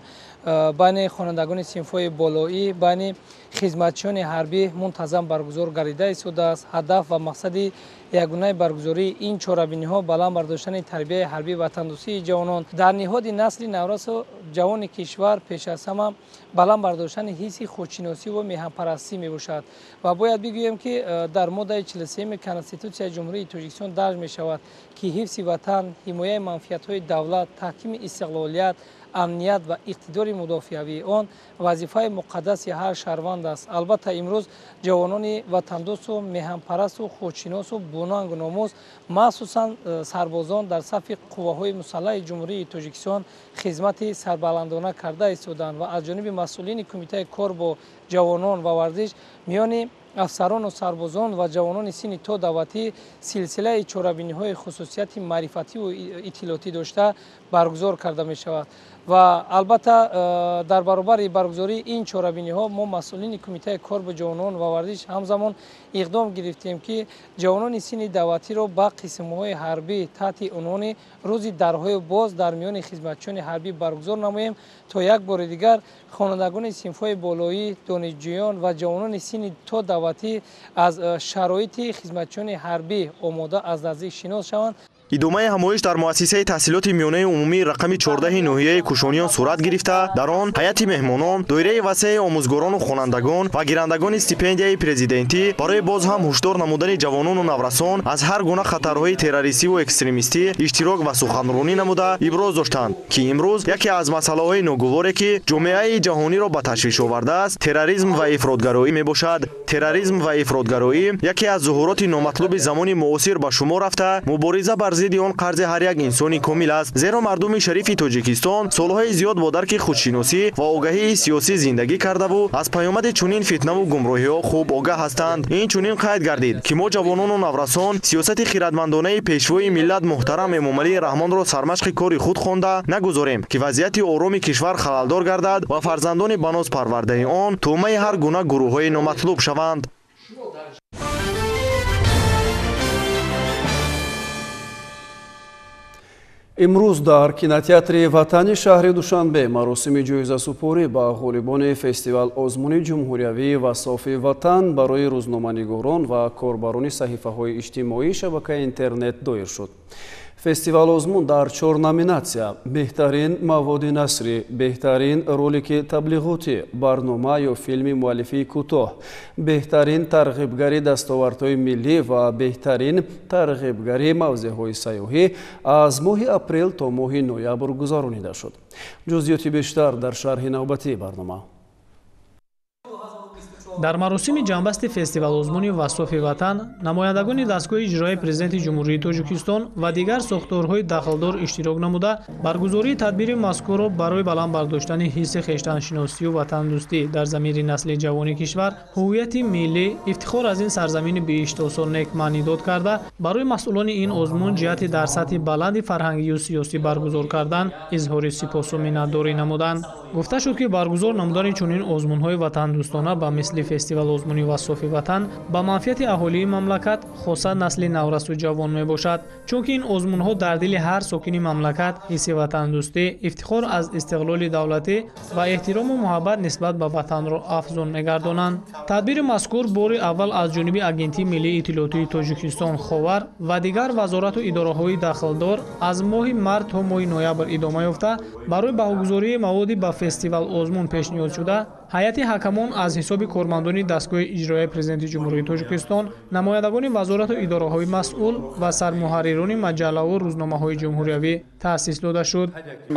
байни хонандагони синфҳои болоӣ, байни хизматчиёни ҳарбӣ мунтазам баргузор гардида истодааст. Ҳадаф ва мақсади ягонаи баргузории ин чорабиниҳо баланд бардоштани тарбияи ҳарбӣ ватандӯстии ҷавонон дар ниҳоди насли наврасу ҷавони кишвар, пеш аз ҳама баланд бардоштани ҳисси худшиносӣ ва меҳанпарастӣ мебошад. Ва бояд бигӯем, ки дар моддаи 43 Конститутсияи Ҷумҳурии Тоҷикистон дарҷ мешавад, ки ҳифзи ватан, ҳимояи манфиатҳои давлат, таҳкими истиқлолият, амният ва иқтидори мудофиавии он вазифаи муқаддаси ҳар шаҳрванд аст. Албатта, имрӯз ҷавонони ватандӯсту меҳанпарасту худшиносу бунангу номус, махсусан сарбозон дар сафи қувваҳои мусаллаҳи Ҷумҳурии Тоҷикистон хизмати сарбаландона карда истоданд ва аз ҷониби масъулини Кумитаи кор бо ҷавонон ва варзиш миёни афсарону сарбозон ва ҷавонони синни то даъватӣ силсилаи чорабиниҳои хусусияти маърифативу иттилоотӣ дошта баргузор карда мешавад. Ва албатта, дар баробари баргузории ин чорабиниҳо мо, масъулини Кумитаи кор бо ҷавонон ва варзиш, ҳамзамон иқдом гирифтем, ки ҷавонони синни даъватиро ба қисмҳои ҳарбӣ таҳти унвони рӯзи дарҳои боз дар миёни хизматчиёни ҳарбӣ баргузор намоем, то як бори дигар хонандагони синфҳои болоӣ, донишҷӯён ва ҷавонони синни то даъватӣ аз шароити хизматчиёни ҳарбӣ омода аз наздик шинос шаванд. Идомаи ҳамоиш дар муассисаи таҳсилоти миёнаи умумии рақами 14 ноҳияи Кушониён сурат гирифта, дар он ҳайати меҳмонон, доираи васеи омӯзгорону хонандагон ва гирандагони стипендияи президентӣ барои боз ҳам ҳушдор намудани ҷавонону наврасон аз ҳар гуна хатарҳои террористиву экстремистӣ иштирок ва суханронӣ намуда иброз доштанд, ки имрӯз яке аз масъалаҳои ногуворе, ки ҷомеаи ҷаҳониро ба ташвиш овардааст, терроризм ва ифротгароӣ мебошад. Терроризм ва ифротгароӣ яке аз зуҳуроти номатлуби замони муосир ба шумор рафта, мубориза бар зидди он қарзи ҳар як инсони комил аст, зеро мардуми шарифи Тоҷикистон солҳои зиёд бо дарки худшиносӣ ва огаҳии сиёсӣ зиндагӣ кардаву аз паёмади чунин фитнаву гумроҳиҳо хуб огаҳ ҳастанд. Ин чунин қайд гардид, ки мо, ҷавонону наврасон, сиёсати хиратмандонаи пешвои миллат муҳтарам Эмомалӣ Раҳмонро сармашқи кори худ хонда нагузорем, ки вазъияти ороми кишвар халалдор гардад ва фарзандони ба ноз парвардаи он тӯъмаи ҳар гуна гурӯҳҳои номатлуб шаванд. Имрӯз дар кинотеатри Ватани шаҳри Душанбе маросими ҷоизасупорӣ ба ғолибони фестивал озмуни ҷумҳуриявии Васофи ватан барои рӯзноманигорон ва корбарони саҳифаҳои иҷтимоии шабакаи интернет доир шуд. Фестивал озмун дар 4 номинатсия: беҳтарин маводи насрӣ, беҳтарин ролики таблиғотӣ, барнома ё филми муаллифии кӯтоҳ, беҳтарин тарғибгари дастовардҳои миллӣ ва беҳтарин тарғибгари мавзеъҳои сайёҳӣ аз моҳи апрел то моҳи ноябр гузаронида шуд. Ҷузъиёти бештар дар шарҳи навбатии барнома. Дар маросими ҷамъбасти фестивал-озмуни Васофи ватан намояндагони дастгоҳи иҷроияи Президенти Ҷумҳурии Тоҷикистон ва дигар сохторҳои дахлдор иштирок намуда, баргузории тадбири мазкурро барои баланд бардоштани ҳисси хештаншиносию ватандӯстӣ дар замири насли ҷавони кишвар, ҳуввияти миллӣ, ифтихор аз ин сарзамини биҳиштосо нек маънидод карда, барои масъулони ин озмун ҷиҳати дар сатҳи баланди фарҳангию сиёсӣ баргузор кардан изҳори сипосу миннатдорӣ намуданд. Гуфта шуд, ки баргузор намудани чунин озмунҳои ватандӯстона ба мисли фестивал-озмуни Вассофи ватан ба манфиати аҳолии мамлакат, хоса насли наврасу ҷавон мебошад, чунки ин озмунҳо дар дили ҳар сокини мамлакат ҳисси ватандӯстӣ, ифтихор аз истиқлоли давлатӣ ва эҳтирому муҳаббат нисбат ба ватанро афзун мегардонанд. Тадбири мазкур бори аввал аз ҷониби Агентии миллии иттилоотии Тоҷикистон Ховар ва дигар вазорату идораҳои дахлдор аз моҳи март то моҳи ноябр идома ёфта, барои баҳогузории маводи ба фестивал-озмун пешниҳод шуда, ҳайати ҳакамон аз ҳисоби кормандони дастгоҳи иҷроияи Президенти Ҷумҳурии Тоҷикистон, намояндагони вазорату идораҳои масъул ва сармуҳаррирони маҷаллаву рӯзномаҳои ҷумҳуриявӣ таъсис дода шуд.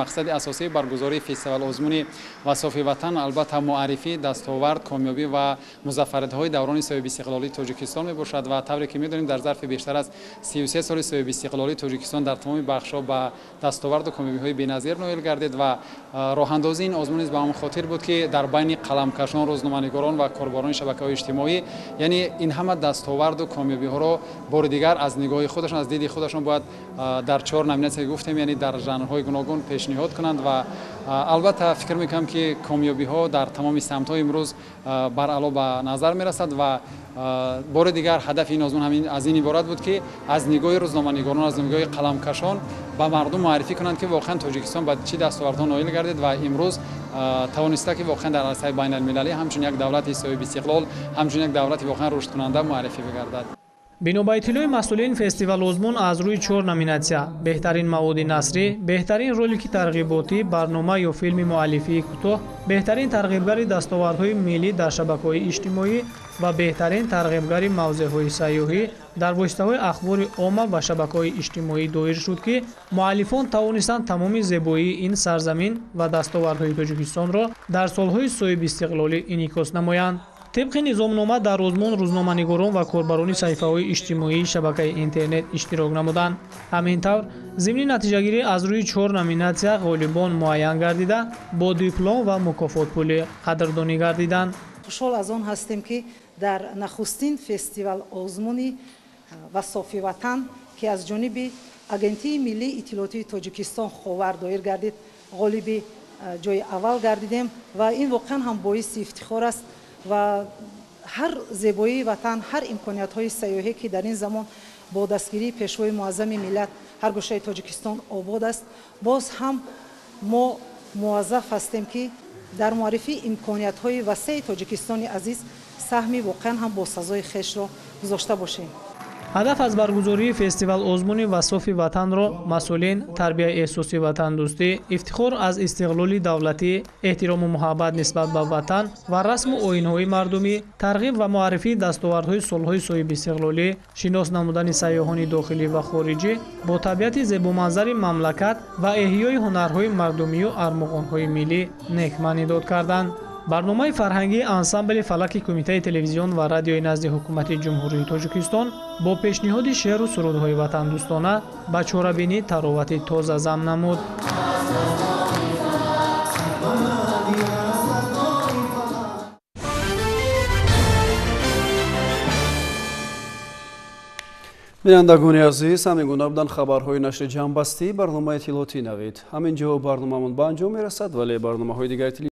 Мақсади асосии баргузории фестивал-озмуни Вассофи ватан албатта муаррифӣ, дастовард, комёбӣ ва музаффариятҳои даврони соҳибистиқлолии Тоҷикистон мебошад ва тавре ки медонем, дар зарфи бештар аз 33 соли соҳибистиқлолии Тоҷикистон дар тамоми бахшҳо ба дастоварду комёбиҳои беназир ноил гардид ва роҳандозии ин озмун низ ба он хотир буд, ки дар байни қаламкашон, рӯзноманигорон ва корбарони шабакаҳои иҷтимоӣ, яъне ин ҳама дастоварду комёбиҳоро бори дигар аз нигоҳи худашон, аз диди худашон бояд дар 4 номинатсия гуфтем, яъне дар жанрҳои гуногун пешниҳод кунанд ва албатта фикр мекунам, ки комёбиҳо дар тамоми самтҳо имрӯз баръало ба назар мерасад ва бори дигар ҳадафи ин озмун ҳамин аз ин иборат буд, ки аз нигоҳи рӯзноманигорон, аз нигоҳи қаламкашон ба мардум муаррифӣ кунанд, ки воқеан Тоҷикистон ба чӣ дастовардҳо ноил гардид ва имрӯз тавониста, ки воқеан дар арсаи байналмилалӣ ҳамчун як давлати соҳибистиқлол, ҳамчун як давлати воқеан рушдкунанда муаррифӣ бигардад. Бино ба иттилои масъулин, фестивал-озмун аз рӯи 4 номинатсия: беҳтарин маводи насрӣ, беҳтарин ролики тарғиботӣ, барнома ё филми муаллифии кӯтоҳ, беҳтарин тарғибгари дастовардҳои миллӣ дар шабакаҳои иҷтимоӣ ва беҳтарин тарғибгари мавзеъҳои сайёҳӣ дар воситаҳои ахбори омма ва шабакаҳои иҷтимоӣ доир шуд, ки муаллифон тавонистанд тамоми зебоии ин сарзамин ва дастовардҳои Тоҷикистонро дар солҳои соҳибистиқлолӣ инъикос намоянд. Тибқи низомнома дар озмун рӯзноманигорон ва корбарони саҳифаҳои иҷтимоии шабакаи интернет иштирок намуданд. Ҳамин тавр, зимни натиҷагирӣ аз рӯи 4 номинатсия ғолибон муайян гардида, бо диплом ва мукофотпулӣ қадрдонӣ гардиданд. Хушҳол аз он ҳастем, ки дар нахустин фестивал-озмуни Вассофи ватан, ки аз ҷониби Агентии миллии иттилоотии Тоҷикистон Ховар доир гардид, ғолиби ҷои аввал гардидем ва ин воқеан ҳам боиси ифтихор аст ва ҳар зебоии ватан, ҳар имкониятҳои сайёҳӣ, ки дар ин замон бо дастгирии Пешвои муаззами миллат ҳар гӯшаи Тоҷикистон обод аст, боз ҳам мо муваззаф ҳастем, ки дар муаррифии имкониятҳои васеи Тоҷикистони азиз саҳми воқеан ҳам бо сазои хешро гузошта бошем. Ҳадаф аз баргузории фестивал-озмуни Вассофи ватанро масъулин тарбияи эҳсоси ватандӯстӣ, ифтихор аз истиқлоли давлатӣ, эҳтирому муҳаббат нисбат ба ватан ва расму оинҳои мардумӣ, тарғиб ва муаррифии дастовардҳои солҳои соҳибистиқлолӣ, шинос намудани сайёҳони дохилӣ ва хориҷӣ бо табиати зебоманзари мамлакат ва эҳёи ҳунарҳои мардумию армуғонҳои миллӣ некмаънидод карданд. Барномаи фарҳангии ансамбли фалаки Кумитаи телевизион ва радиои назди Ҳукумати Ҷумҳурии Тоҷикистон бо пешниҳоди шеъру сурудҳои ватандӯстона ба чорабинӣ таровати тоза зам намуд. Бинандагони азиз, ҳамин гуна буданд хабарҳои нашри ҷамъбастӣ барномаи иттилоотӣ Навид. Ҳамин ҷо барномаамон ба анҷом мерасад, вале барномаҳои дигари